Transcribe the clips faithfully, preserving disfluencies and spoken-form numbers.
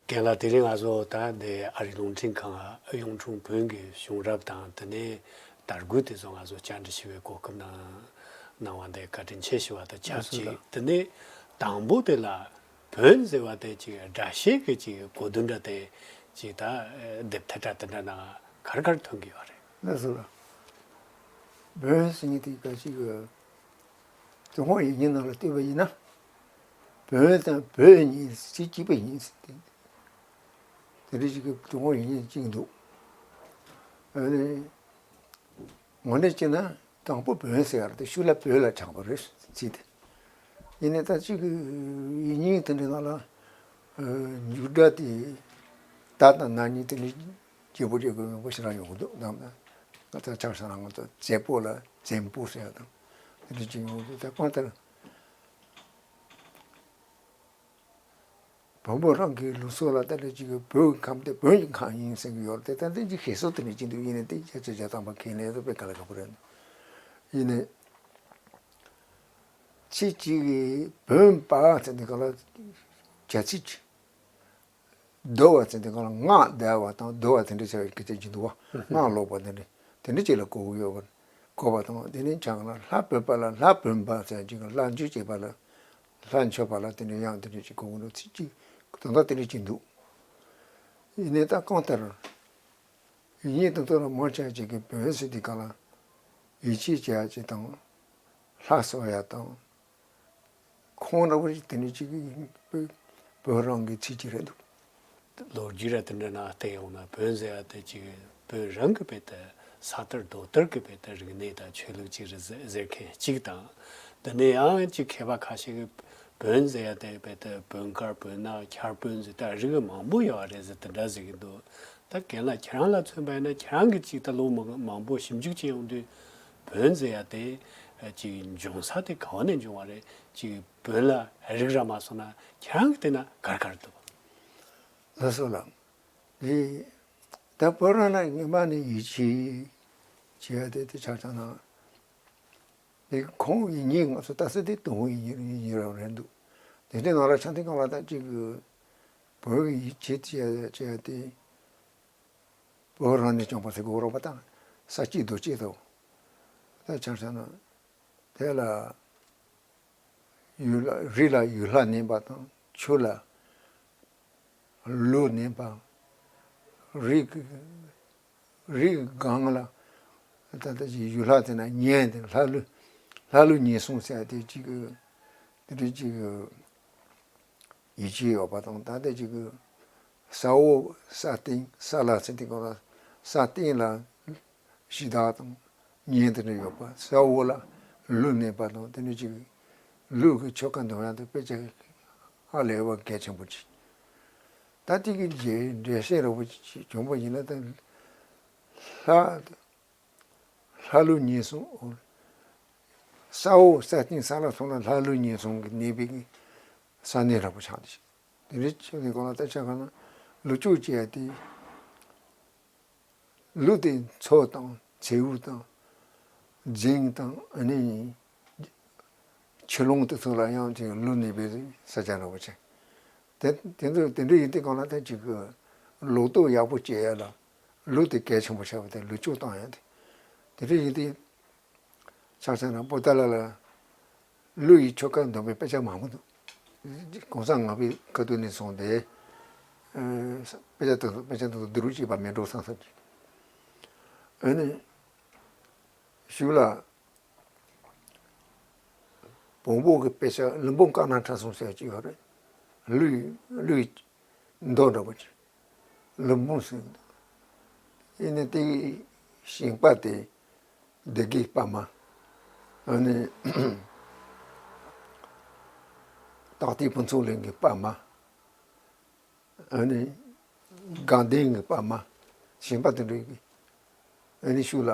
རྒན་ལགས། དེ་རིང་ང་ཚོ་ད་འདི་ཨ་རིའི་རླུང་འཕྲིན་ཁང་གཡུང་དྲུང་བོན་གྱི་བྱུང་རབས་དང་། དེ་ནས་དར་རྒུད་དེ་ཚོ་ང་ཚོ་བཅར་འདྲི་ཞུ་བའི་གོ་སྐབས་གནང་གནང་བ་འདི་བཀའ་དྲིན་ཆེ་ཞུ་བ་དང་ཆབས་ཅིག་ལགས་སོ། དེ་ནས་དང་པོ་དེ་ལ་བོན་ཟེར་བ་དེ་ཅིག་སྒྲ་བཤད་ཀྱི་ཅིག་གོ་དོན་འདྲ་དེ་ཅིག་ད་དེབ་ཐེར་འདྲ་དེ་འདྲ་ནང་ག་རེ་ག་རེ་ཐོན་གྱི་ཡོད་རེད། ལགས་སོ་ལགས། བོན་ཟེར་མཁན་དེ་ག་ཅིག་ཀྲུང་ཧྭ་ཡིག་རྙིང་ནང་ལ་བལྟས་པ་ཡིན་ན། བོན་དང་བོད་གཉིས་ཚིག་གཅིག་པ་ཡིན་ཟེར་ཏེ། དེ་འདྲ་ཞིག་གི་ཀྲུང་ཧྭ་ཡིག་རྙིང་གཅིག་འདུག་ཨ་ནི་ངོ་ནས་བྱས་ན་དང་པོ་བོན་ཟེར་ཡ་རེད་དེ། ཤུལ་ལ་བོད་ལ་གྲགས་པ་རེད་ཟེར་ཏེ། ཡིན་ནའི་ད་ཅིག་གི་ཡིག་རྙིང་དེ་འདྲའི་ནང་ལ་མཇུག་སྒྲ་དེ་ད་དང་ན་གཉིས་དེ་འདྲའི་བརྗེ་པོ་བྱེད་དགོས་མང་པོ་ཞེ་དྲག་ཡོང་གི་འདུག་ད་ང་ཚོ་ཆ་བཞག་ན་ང་ཚོ་བཙན་པོ་ལ་བཙན་པོ་ཟེར་ཡ་དང་དེ་འདྲ་ཅིག་ཡོང་གི་འདུག་ད་གང་ལྟར། བོན་པོ་རང་གི་ལུགས་སྲོལ་ལ་ལྟ་ལས་ཅིག་གི་བོད་ཀྱི་ཁམས་དེ་བོན་གྱི་ཁམས་ཡིན་ཟེར་གྱི་ཡོད་རེད་དེ། ད་ལྟ་ཅིག་ཞེ་སོགས་དེ་འདྲ་ཅིག་འདུག་ཡིན་ནའི་དེ་བརྒྱ་ཆ་བརྒྱ་ཐམ་པ་ཁས་ལེན་ཡོད་པའི་ག་ལ་ག་པོ་རེད། ཡིན་ནའི་ཚིག་གཅིག་གི་བོན་པ་ཟེར་དེ་ག་ལ་བྱ་ཚིག་གཅིག་བསྡུ་བ་ཟེར་དེ་ག་ལ་སྔགས་བཟླ་བ་དང་བསྡུ་བ་དེ་འདྲ་བྱ་བའི་སྐད་ཆ་ཅིག་འདུག་བ། སྔགས་ཀློག་པ་དེ་འདྲ་དེ་འདྲ་ཅིག་ལ་གོ་གི་ཡོད་པ། གོ་བ་དང་། དེ་ནས་ཆང་ལ་ལྷ་བོད་པ་ལ་ལྷ་བོན་པ་ཟེར་ཅིག་ལྷ་མཆོད་བྱེད་པ་ལ་ལྷ་མཆོད་པ་ལ་དེ་འདྲའི་དབྱངས་དེ་འདྲ་ཅིག་གོ་གི་འདུག་ཚིག་གཅིག་དོན་དག་དེ་འདྲ་ཅིག་འདུག་ཡིན་ནའི་ད་གང་ལྟར་ཡིག་རྙིང་དེ་ཚོ་ལ་མང་ཆེ་བ་ཅིག་གིས་བོན་ཟེར་དུས་སྒང་ལ་ཡིད་ཆེས་བྱེད་ཡ་ཅིག་དང་། ལྷ་གསོལ་ཡ་དང་། ཁོང་འདྲ་བོ་ཞིག་དེ་འདྲ་ཅིག་གིས་བོད་རང་གི་ཚིག་ཅིག་རེད་འདུག་ལོ་རྒྱུས་ར་དེ་འདྲ་ནང་བལྟས་ཡོང་ན་བོན་ཟེར་ཡ་དེ་ཅིག་བོད་རང་གི་བོད་དེ་ས་དར་རྡོ་དར་གི་བོད་དེ་རིག་གནས་དང་ཆོས་ལུགས་ཅིག་རེད་ཟེར་ཟེར་མཁན་གཅིག་དང་། དེ་ནས་ཡང་ཅིག་མཁས་པ་ཁ་ཤས་ཀྱིས་བོན་ཟེར་ཡ་དེ་བོད་དེ་བོན་དཀར་བོན་ནག་ཆར་བོན་ཟེར་ད་རིགས་མང་པོ་ཡོད་རེད་ཟེར་དེ་འདྲ་ཟེར་གྱི་འདུག་ད་རྒན་ལགས་ཁྱེད་རང་ལ་མཚོན་པ་ཡིན་ན། ཁྱེད་རང་གིས་ཅིག་ད་ལོ་མང་མང་པོ་ཞིབ་འཇུག་བྱས་ཡོང་དུས་བོན་ཟེར་ཡ་དེ་ཅིག་འབྱུང་ས་དེ་ག་བ་ནས་འབྱུང་བ་རེད། ཅིག་བོན་ལ་རིགས་ར་མ་སོང་ན་ཁྱེད་རང་གི་དེ་ན་གར་གར་འདུག་ལགས་སོ་ལགས། འདི་ད་བོད་རང་ལ་ངེས་པ་ནས་ཡིད་ཆེས་བྱེད་ཡ་དེ་དེ་ཆ་ཚང་ན། དེ་ཁོང་ཡིན་ཉིན་ང་ཚོ་ལྟ་ས་དེ་དུང་ཡིན་ཉིན་ཡིན་རབས་རེད་འདུག་དེ་འདྲའི་ནང་ལ་ཆ་མཐུན་གང་ལ་ད་ཅིག་བོད་ཀྱི་ཡིད་ཆེས་བྱེད་ཡ་བྱེད་ཡ་དེ། བོད་རང་ནས་བྱུང་བ་ཟེར་དགོས་རེད་པ་དང་། ས་སྐྱེས་རྡོ་སྐྱེས་དང་། ད་ཆ་བཞག་ན་དེ་ལ་ཡུལ་ལ་རི་ལ་ཡུལ་ལྷ་བསྣན་པ་དང་། ཆུ་ལ་ཀླུ་བསྣན་པ། རི་གི་རི་གི་སྒང་ལ་ད་ལྟ་ཅིག་ཡུལ་ལྷ་དེ་ན་གཉན་དེ་ལྷ་ཀླུ་ལྷ་ཀླུ་གཉན་སྲུང་ཟེར་ཡ་དེ་ཅིག་གི་དེ་འདྲ་ཅིག་གི་ཡིད་ཆེས་ཡོད་པ་དང་། ད་ལྟ་ཅིག་གི་ས་འོག་ས་སྟེང་ས་བླ་ཟེར་དེ་ག་ལ་ས་སྟེང་ལ་གཞི་བདག་དང་གཉན་དེ་འདྲ་ཡོད་པ། ས་འོག་ལ་ཀླུ་གནས་པ་དང་དེ་འདྲ་ཅིག་གི་ཀླུ་གི་ཆོ་ག་འདོན་ཡ་དེ་དཔེ་ཆ་ཧ་ལས་པ་གལ་ཆེན་པོ་ཅིག་ད་དེ་གི་འགྲེལ་འགྲེལ་བཤད་རོབ་པོ་ཅིག་བྱུང་བ་ཡིན་ན། ད་ལྷ་ལྷ་ཀླུ་གཉན་སྲུང་། ས་འོག་ས་སྟེང་ས་བླ་སོགས་ལ་ལྷ་ཀླུ་གཉན་སྲུང་གི་གནས་པའི་ས་གནས་རབ་པོ་ཆགས་འདུག་དེ་འདྲའི་ཆོས་ནི་གང་ལ་ལྟ་ཆ་གང་ན་ཀླུ་ཆོག་ཅེས་ཡ་དེ། ཀླུ་དེ་མཚོ་དང་མཚེའུ་དང་རྫིང་དང་ཨ་ནི་ཆུ་ཀླུང་དེ་ཚོ་ལ་ཡང་ཅིག་ཀླུ་གནས་པའི་ས་ཆ་རབ་པོ་ཆེ། དེ་དེ་ཚོ་དེ་འདྲ་ཡིན་དུས་གང་ལ་ད་ཅིག་གི་ལོ་ཏོག་ཡག་པོ་སྐྱེ་ཡ་ལ་ཀླུ་དེ་གལ་ཆེན་པོ་ཆགས་པ་དེ་ཀླུ་ཆོག་བཏང་ཡ་དེ། དེ་འདྲ་ཡིན་དུས་ཆ་བཞག་ན་པོ་ཏཱ་ལ་ལ་ཀླུ་ཡི་ཆོ་ག་འདོན་པའི་དཔེ་ཆ་མང་པོ་འདུག་གོང་ས་ལྔ་པའི་སྐབས་དུས་ནས་བཟུང་སྟེ་དཔེ་ཆ་དེ་ཚོ་དཔེ་ཆ་དེ་ཚོ་བསྡུ་རུབ་བྱས་པ་མེད་འགྲོ་བསམ་བསམ་གྱི། ཨ་ནི་གཞུག་ལ་བོན་པོ་གི་དཔེ་ཆ་ཀླུ་འབུམ་དཀར་ནག་ཁྲ་གསུམ་ཟེར་གྱི་ཡོད་རེད། ཀླུ་ཡི་ཀླུ་ཡི་མདོ་འདྲ་པོ་ཅིག་ཀླུ་འབུམ་ཟེར་གྱི་འདུག་ཡིན་ནའི་དེ་གི་ཞིང་པ་དེ་སྡེ་དགེ་པདྨ། ཨ་ནི་སྟག་སྟེང་ཕུན་ཚོགས་གླིང་གི་པདྨ། ཨ་ནི་དགའ་ལྡན་གྱི་པདྨ། ཞིང་པ་དེ་འདྲ་གི། ཨ་ནི་གཞུག་ལ་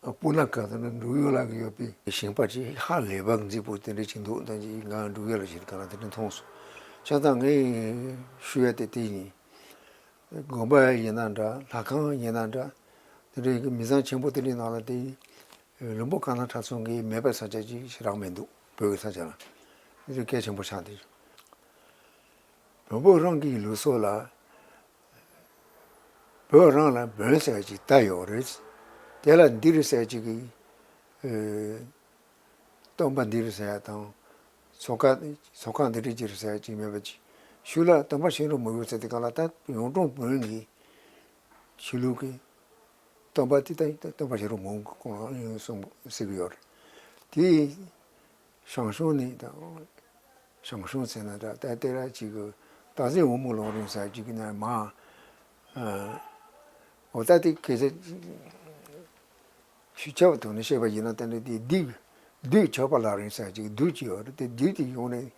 སྤུ་ན་ཁ་དེ་ནི་འབྲུག་ཡུལ་ལ་གི་ཡོད་པའི་ཞིང་པ་ཅིག་ཧ་ལས་པ་མཛེས་པོ་དེ་འདྲ་ཅིག་འདུག་ད་ཅིག་ང་འབྲུག་ཡུལ་ལ་ཞིག་ག་ལ་དེ་འདྲ་མཐོང་སོང་། བྱས་ཙང་ངས་ཞུ་ཡ་དེ་དེ་ཡིན། དགོན་པ་ཡིན་ན་འདྲ། ལྷ་ཁང་ཡིན་ན་འདྲ། དེ་འདྲའི་གི་མི་ཚང་ཆེན་པོ་དེ་འདྲའི་ནང་ལ་དེ་ཀླུ་འབུམ་དཀར་ནག་ཁྲ་གསུམ་གྱི་མེད་པའི་ས་ཆ་ཅིག་རག་མི་འདུག་བོད་ཀྱི་ས་ཆ་ལ། དེ་འདྲའི་གལ་ཆེན་པོ་ཆགས་འདུག་བོན་པོ་རང་གི་ལུགས་སྲོལ་ལ། བོད་རང་ལ་བོན་ཟེར་ཅིག་ད་ཡོད་རེད། དེ་ལ་འདི་རེད་ཟེར་ཅིག་གི། ཨེ། སྟོན་པ་འདི་རེད་ཟེར་ཡ་དང་། ཚོགས་ཁག་ཚོགས་ཁག་འདི་རེད་ཅིག་རེད་ཟེར་ཡ་ཅིག་མེད་པ་ཅིག་ཤུལ་ལ་སྟོན་པ་ཤིང་རུ་མི་ཡུ་ཟེར་དེ་ག་ལ་ད་གཡུང་དྲུང་བོན་གྱི་ཆོས་ལུགས་ཀྱི་སྟོན་པ་དེ་ད་སྟོན་པ་ཤིང་རུ་མི་ཡུ་གོང་ལ་གསུངས་ཟེར་གི་ཡོད་རེད། དེ་ཞང་ཞུང་ནས་དང་། ཞང་ཞུང་ཟེར་ན་འདྲ། ད་དེ་ར་ཅིག་གི་སྟག་གཟིག་འོལ་མོ་ལུང་རིང་ཟེར་ཅིག་གི་ནས་མ། ཨ། འོ་ད་དེ་གལ་སྲིད་ཤུགས་ཆེ་བ་ཐོག་ནས་བཤད་པ་ཡིན་ན། དེ་འདྲ་དེ་བདུད་བདུད་ཆོས་པ་ལག་རིང་ཟེར་ཅིག་བདུད་ཅིག་ཡོད་རེད། དེ་བདུད་དེ་ཡོང་ནས་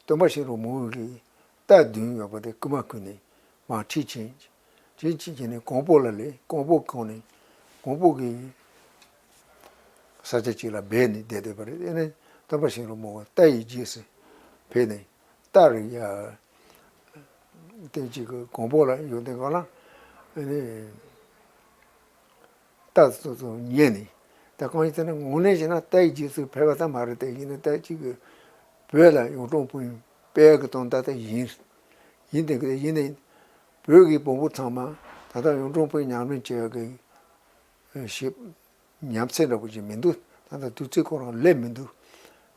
སྟོན་པ་ཤིང་རུ་མི་ཡུ་གི་རྟ་བདུན་ཡོད་པ་དེ་རྐུ་མ་རྐུ་ནས་མར་ཁྲིད་ཕྱིན། ཕྱིན་ཕྱིན་ནས་ཀོང་པོ་ལ་སླེབས། ཀོང་པོ་བཀང་ནས་ཀོང་པོ་གི་ས་ཆ་ཅིག་ལ་སྦས་ནས་བསྡད་བསྡད་པ་རེད། དེ་ནས་སྟོན་པ་ཤིང་རུ་མི་ཡུ་རྟ་ཡི་རྗེས་སུ་ཕེབས་ནས་རྟ་རུ་ཡ། དེ་གཅིག་གི་ཀོང་པོ་ལ་ཡོང་དུས་སྒང་ལ། ཨ་ནི་རྟ་སོ་སོ་ཉལ་ནས། ད་གང་ཡིན་ཟེར་ན་དངོས་གནས་བྱས་ན་རྟ་ཡི་རྗེས་སུ་ཕེབས་པ་ཙམ་མ་རེད་དེ། ཡིན་ན་ད་གཅིག་གི་བོད་ལ་གཡུང་དྲུང་བོན་སྤེལ་གི་དོན་དག་དེ་ཡིན། ཡིན་དེ་གི་ཡིན་ནའི་བོད་ཀྱི་བོན་པོ་ཚང་མ་ད་ལྟ་གཡུང་དྲུང་བོན་ཉམས་ལེན་བྱེད་ཡག་གི་ཞིབ་ཉམས་ཚད་འདྲ་པོ་ཅིག་མི་འདུག་ད་ལྟ་དུས་ཚོད་ཁོ་རང་སླེབས་མི་འདུག་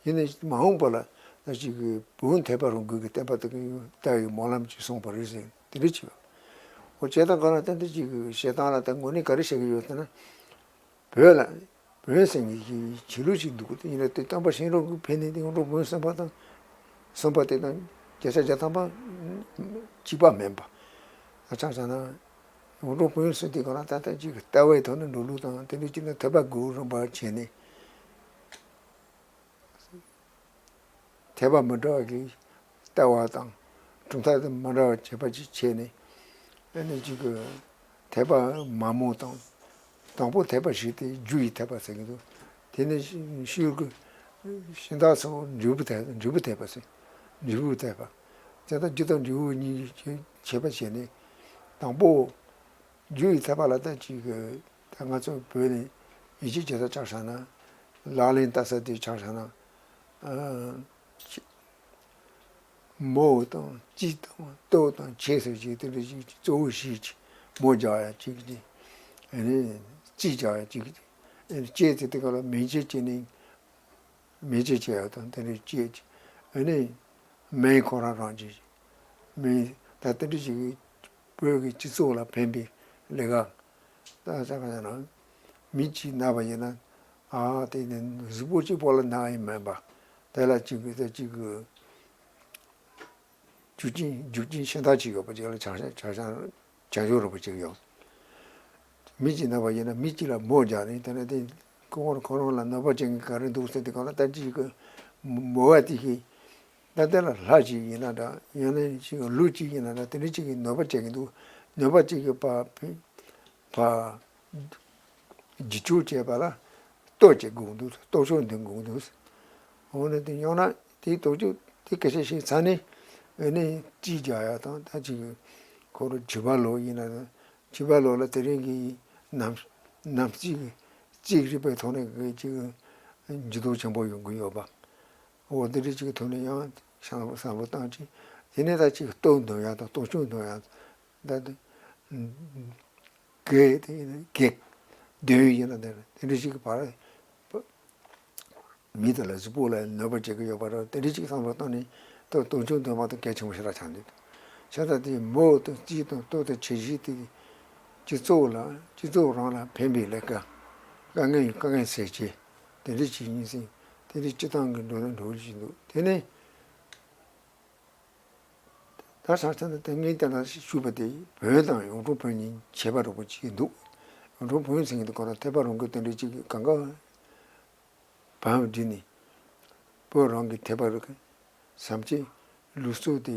ཡིན་ནའི་མ་འོངས་པ་ལ་ད་ཅིག་གི་བོན་ཐེག་པ་རང་རྒྱུད་ཀྱི་བསྟན་པ་དེ་གི་ཡང་ལྟ་བའི་སྨོན་ལམ་ཅིག་གསུངས་པ་རེད་ཟེར། དེ་འདྲ་ཅིག་འོ་བྱས་ཙང་ག་ལ་ད་ལྟ་ཅིག་གི་བཤད་སྟངས་ལ་ད་དངོས་གནས་ག་རེ་བཤད་ཀྱི་ཡོད་ཟེར་ན། བོད་ལ་བོན་ཟེར་མཁན་གྱི་ཆོས་ལུགས་ཅིག་འདུག་ཡིན་ན་དེ་སྟོན་པ་ཤིང་རུ་གི་ཕེབས་ནས་དེ་གཡུང་དྲུང་བོན་གསུངས་པ་དང་། གསུངས་པ་དེ་དང་བརྒྱ་ཆ་བརྒྱ་ཐམ་པ་གཅིག་པ་མིན་པ། ཨ་ཆ་བཞག་ན། གཡུང་དྲུང་བོན་ཟེར་དུས་སྒང་ལ་ད་ལྟ་ཅིག་ལྟ་བའི་ཐོག་ནས་འགྲོ་ལུགས་དང་། དེ་འདྲ་ཅིག་ན་ཐེག་པ་དགུ་རིམ་པ་བྱས་ནས། ཐེག་པ་མི་འདྲ་བ་གི་ལྟ་བ་དང་། གྲུབ་མཐའ་དང་མི་འདྲ་བ་བྱས་པ་ཅིག་བྱས་ནས། ཨ་ནི་ཅིག་གི་ཐེག་པ་མ་རྨོས་དང་། དང་པོ་ཐེག་པ་བཞི་སྟེ་རྒྱུ་ཡི་ཐེག་པ་ཟེར་གྱི་འདུག་དེ་ནས་ཤུལ་གྱི་གཞན་དག་ཚོ་འབྲས་བུ་ཐེག་འབྲས་བུ་ཐེག་པ་ཟེར། འབྲས་བུ་ཐེག་པ། དེ་ལྟར་རྒྱུ་དང་འབྲས་བུ་གཉིས་ཀྱི་ཁྱད་པར་བྱས་ནས། དང་པོ་རྒྱུ་ཡི་ཐེག་པ་ལ་ལྟ་ཅིག་གི་ད་ང་ཚོ་བོད་ནས་ཡིད་ཆེས་བྱེད་ས་ཆ་བཞག་ན། ལག་ལེན་ལྟ་ས་དེ་ཆ་བཞག་ན། ཨ། མོ་དང་ཙི་དང་ཏོ་དང་ཅེ་ཟེར་ཅིག་དེ་འདྲ་ཅིག་གཙོ་བོ་བཞི་ཅིག་མོ་རྒྱག་ཡ་གཅིག་ཅིག་ཨ་ནི་ཙི་རྒྱག་ཡ་གཅིག་ཅིག་ཨ་ནི་ཅེ་ཟེར་དེ་ག་ལ་མིང་ཅན་ཅིག་ནི། མིང་ཅན་ཅིག་ཡ་དང་དེ་འདྲ་ཅིག་ཨ་ནི་མིང་ཁོ་རང་རང་ཅིག་མིང་ད་དེ་འདྲ་ཅིག་བོད་ཀྱི་སྤྱི་ཚོགས་ལ་ཕན་པའི་ལས་ཀ། ད་ཆ་ག་ཡིན་ན་མི་གཅིག་ན་བ་ཡིན་ན། ཨ་དེ་ནི་གཟུགས་པོ་གཅིག་པོ་ལ་ན་ཡི་མིན་པ། དེ་ལ་གཅིག་གི་དེ་གཅིག་གི་རྒྱུ་རྐྱེན་རྒྱུ་རྐྱེན་གཞན་དག་ཅིག་ཡོད་པ་ཅིག་ལ་ཆ་ཆ་ཆ་ཆ་ཆ་ཡོད་རེད་པ་ཅིག་ཡོད། མི་གཅིག་ན་བ་ཡིན་ན་མི་གཅིག་ལ་མོ་རྒྱག་ནས། དེ་ནས་དེ་ཁོ་ཁོ་རང་ལ་གནོད་པ་བྱེད་མཁན་ག་རེ་འདུག་ཟེར་དུས་སྒང་ལ་ད་གཅིག་གི་མོ་བ་དེ་གིས། ད་དེ་ལ་ལྷ་ཅིག་ཡིན་ན་འདྲ། ཡང་ན་ཅིག་ལུག་ཅིག་ཡིན་ན་འདྲ། དེ་འདྲ་ཅིག་གིས་གནོད་པ་བྱེད་ཀྱི་འདུག་གནོད་པ་ཅིག་གིས་ཕར་ཕར་བརྒྱུད་སྐྱོར་བྱས་པ་ལ་གཏོར་བྱེད་དགོས་འདུག་གཏོར་ཆོག་འདོན་དགོས་འདུག་འོ་ན་དེ་ཡང་ན་དེའི་གཏོར་ཆོག་དེ་སྐད་ཆ་བཤད་ཚར་ནས། ཨ་ནི་ཙི་རྒྱག་ཡ་དང་། ད་ཅིག་ཁོ་རང་བྱིས་པ་ལོ་ཡིན་ན་བྱིས་པ་ལོ་ལ་དེ་རིང་གི་ནམ་ནམ་ཙི་ཙི་རིག་པའི་ཐོག་ནས་གི་ཅིག་འགྱུར་ལྡོག་ཆེན་པོ་ཡོང་གི་ཡོད་པ། འོ་དེ་འདྲ་ཅིག་གི་ཐོག་ནས་ཡང་བསམ་བློ་བསམ་བློ་བཏང་ཅིག་དེ་ནས་ད་ཅིག་གཏོར་འདོན་ཡ་དང་གཏོར་ཆོག་འདོན་ཡ་ད་དེ། གེགས་དེ་གེགས་འདོན་ཡིན་ན་དེ་དེ་འདྲ་ཞིག་གི་བར་མི་དེ་ལ་གཟུགས་པོ་ལ་གནོད་པ་བྱེད་ཀྱི་ཡོད་པ་རེད། དེ་འདྲ་ཞིག་བསམ་བློ་བཏང་ནས་ད་གཏོར་ཆོག་འདོན་པ་དེ་གལ་ཆེན་པོ་ཞེ་དྲག་ཆགས་འདུག་བྱས་ཙང་དེ་མོ་དང་ཙི་དང་ཏོ་དང་ཅེ་བཞི་དེ་སྤྱི་ཚོགས་ལ་སྤྱི་ཚོགས་རང་ལ་ཕན་པའི་ལས་ཀ། དཀའ་ངལ་དཀའ་ངལ་སེལ་བྱེད། དེ་འདྲ་ཞིག་ཡིན་ཟིན། དེ་འདྲ་སྤྱི་བཏང་གི་འགྲོ་ལ་འགྲོ་བཞིན་འདུག་དེ་ནས། ད་ས་ཆ་འདི་ངས་ལྟ་ན་ཞུས་པ་དེ་བོན་དང་གཡུང་དྲུང་བོན་གཉིས་ཁྱད་པར་རོབ་པོ་ཅིག་འདུག་གཡུང་དྲུང་བོན་ཟེར་མཁན་དེ་ཁོ་རང་ཐེག་པ་རང་རྒྱུད་དེ་འདྲ་ཅིག་གི་གང་ག་བམ་བསྒྲིགས་ནས། བོད་རང་གི་ཐེག་པ་རིག་བྱམས་བརྩེ་ལུགས་སྲོལ་དེ་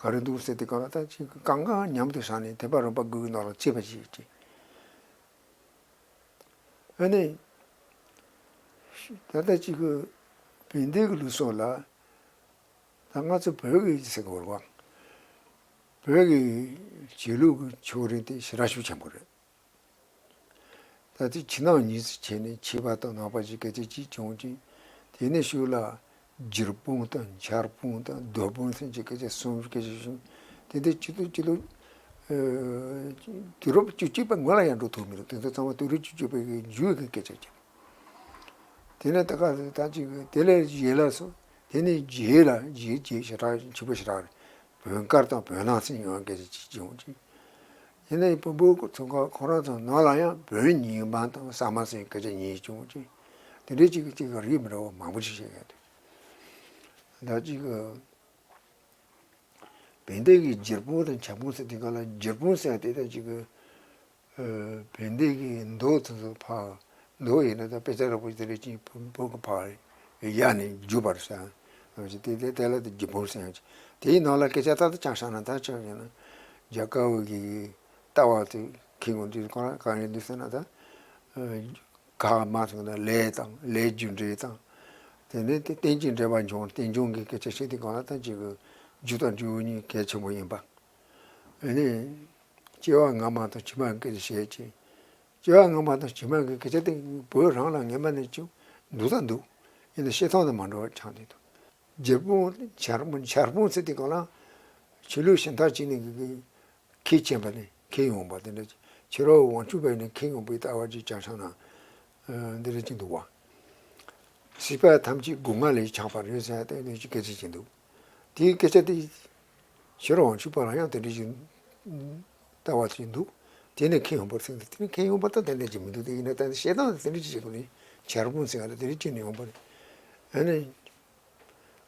ག་རེ་འདུག་ཟེར་དེ་གང་ལ་ད་ཅིག་གང་ག་མཉམ་དུ་བཞག་ནས་ཐེག་པ་རིམ་པ་དགུ་གི་ནང་ལ་ཚུད་པ་ཅིག་ཅིག་ཨ་ནི། ད་ལྟ་ཅིག་གི་བོན་སྡེ་གི་ལུགས་སྲོལ་ལ། ད་ང་ཚོ་བོད་ཀྱི་ཟེར་དགོས་རེད་བ། བོད་ཀྱི་ཆོས་ལུགས་ཀྱི་ཕྱོགས་རིས་དེ་ཞེ་དྲག་ཤུགས་ཆེན་པོ་རེད། ད་ལྟའི་ཕྱི་ནང་གཉིས་སུ་ཕྱེ་ནས་ཕྱི་པ་དང་ནང་པ་ཞེས་སྐད་ཆ་གཅིག་བྱུང་ཅིང་། དེ་ནས་ཤུལ་ལ་ རྒྱུད་སྤོང་དང་འཆར་སྤོང་དང་སྡོད་སྤོང་ཟེར་གྱི་སྐད་ཆ་གསུམ། སྐད་ཆ་གསུམ་དེ་འདྲ་ཅི་ཐུབ་ཅི་ཐུབ། ཨ། དུས་རབས་བཅུ་གཅིག་པའི་སྔོན་ལ་ཡང་འགྲོ་ཐུབ་མི་འདུག་དེ་ཚོ་ཚང་མ་དུས་རབས་བཅུ་གཅིག་པའི་གི་མཇུག་གི་སྐད་ཆ་ཅིག་དེ་ནས་ད་ག་ད་ཅིག་དེ་ལས་རྗེས་ལ་སོ། དེ་ནས་རྗེས་ལ་རྗེས་རྗེས་ཞེ་དྲག་ཕྱུག་པོ་ཞེ་དྲག་རེད། བོན་དཀར་དང་བོན་ནག་ཟེར་ཡང་སྐད་ཆ་ཅིག་བྱུང་ཅིག་དེ་ནས་བོན་པོ་ཚོ་ཁོ་རང་ཚོ་ནང་ལ་ཡང་བོན་ཉིད་མ་དང་ཟ་མ་ཟེར་སྐད་ཆ་གཉིས་བྱུང་ཅིག་དེ་འདྲའི་ཅིག་ཅིག་རིགས་མི་འདྲ་བ་མང་པོ་ཞིག་བཤད་ཡོད་དེ། ད་ཅིག་བན་དེ་གི་རྒྱུད་སྤོང་དང་འཆར་སྤོང་ཟེར་དེ་ག་ལ། རྒྱུད་སྤོང་ཟེར་དེ་ད་ཅིག་ཨ། བན་དེ་གི་མདོ་དེ་ཚོ་ཕར། མདོ་ཡིན་ན་ད་དཔེ་ཆ་རིང་པོ་དེ་རེད་ཅིག་བོད་ཀྱི་ཕར་ཡར་ནས་བསྒྱུར་བ་རེད་ཟེར། དེ་དེ་དེ་ལ་དེ་རྒྱུད་སྤོང་ཟེར་ཡང་ཅིག་དེའི་ནང་ལ་སྐད་ཆ་ད་ལྟ་ཅང་བཤད་ན་ད་ཅང་ཡིན་ན་རྒྱ་གར་བ་གི་ལྟ་བ་དེ་ཁྱེད་ངོ་འདི་གང་གང་ཡིན་འདུག་ཟེར་ན་ད། ཨ། ག་མ་ཟེར་ན་ལས་དང་ལས་རྒྱུ་འབྲས་དང་། དེ་ནས་དེ་རྟེན་ཅིང་འབྲེལ་བར་འབྱུང་། རྟེན་འབྱུང་གི་སྐད་ཆ་བཤད་དུས་སྒང་ལ་ད་ཅིག་རྒྱུ་དང་འབྲས་བུ་གཉིས་གལ་ཆེན་པོ་ཡིན་པ། ཨ་ནི་སྐྱེ་བ་སྔ་མ་དང་ཕྱི་མའི་སྐད་ཆ་བཤད་ཅིང་། སྐྱེ་བ་སྔ་མ་དང་ཕྱི་མའི་སྐད་ཆ་དེ་བོད་རང་ལ་སྔ་མ་ནས་ཀྱང་འདུག་ད་འདུག་ཡིན་ན་བཤད་སྟངས་དེ་མ་འདྲ་བ་ཆགས་བསྡད་འདུག་རྒྱུད་སྤོང་། འཆར་སྤོང་། འཆར་སྤོང་ཟེར་དུས་སྒང་ལ་ཆོས་ལུགས་གཞན་དག་ཅིག་ནས་གི་གི་ཁས་འཆེ་བ་ནས་ཁས་ཡོང་བ་དེ་འདྲ། ཕྱི་རོལ་དབང་ཕྱུག་པ་ནས་ཁས་ཡོང་བའི་ལྟ་བ་ཅིག་ཅང་ཤེས་ན། ཨ། འདི་རེད་ཅིག་འདུག་བ། སྲིད་པ་ཐམས་ཅད་སྒོ་ང་ལས་ཆགས་པ་རེད་ཟེར་ཏེ་འདི་ཅིག་སྐད་ཆ་ཅིག་འདུག་དེའི་སྐད་ཆ་དེ་ཕྱི་རོལ་དབང་ཕྱུག་པ་ལ་ཡང་དེ་འདྲ་ཅིག་ལྟ་བ་ཅིག་འདུག་དེ་ནས་ཁས་ཡོང་བར་ཟེར་ཏེ། དེ་ནས་ཁས་ཡོང་བ་ད་དེ་འདྲ་ཅིག་མི་འདུག་དེ་ཡིན་ན་ད་བཤད་སྟངས་དེ་འདྲ་ཅིག་བྱེད་དགོས་ནས། འཆར་སྤོང་ཟེར་ཡ་ལ་དེ་འདྲ་ཅིག་ནས་ཡོང་བ་རེད། ཨ་ནི།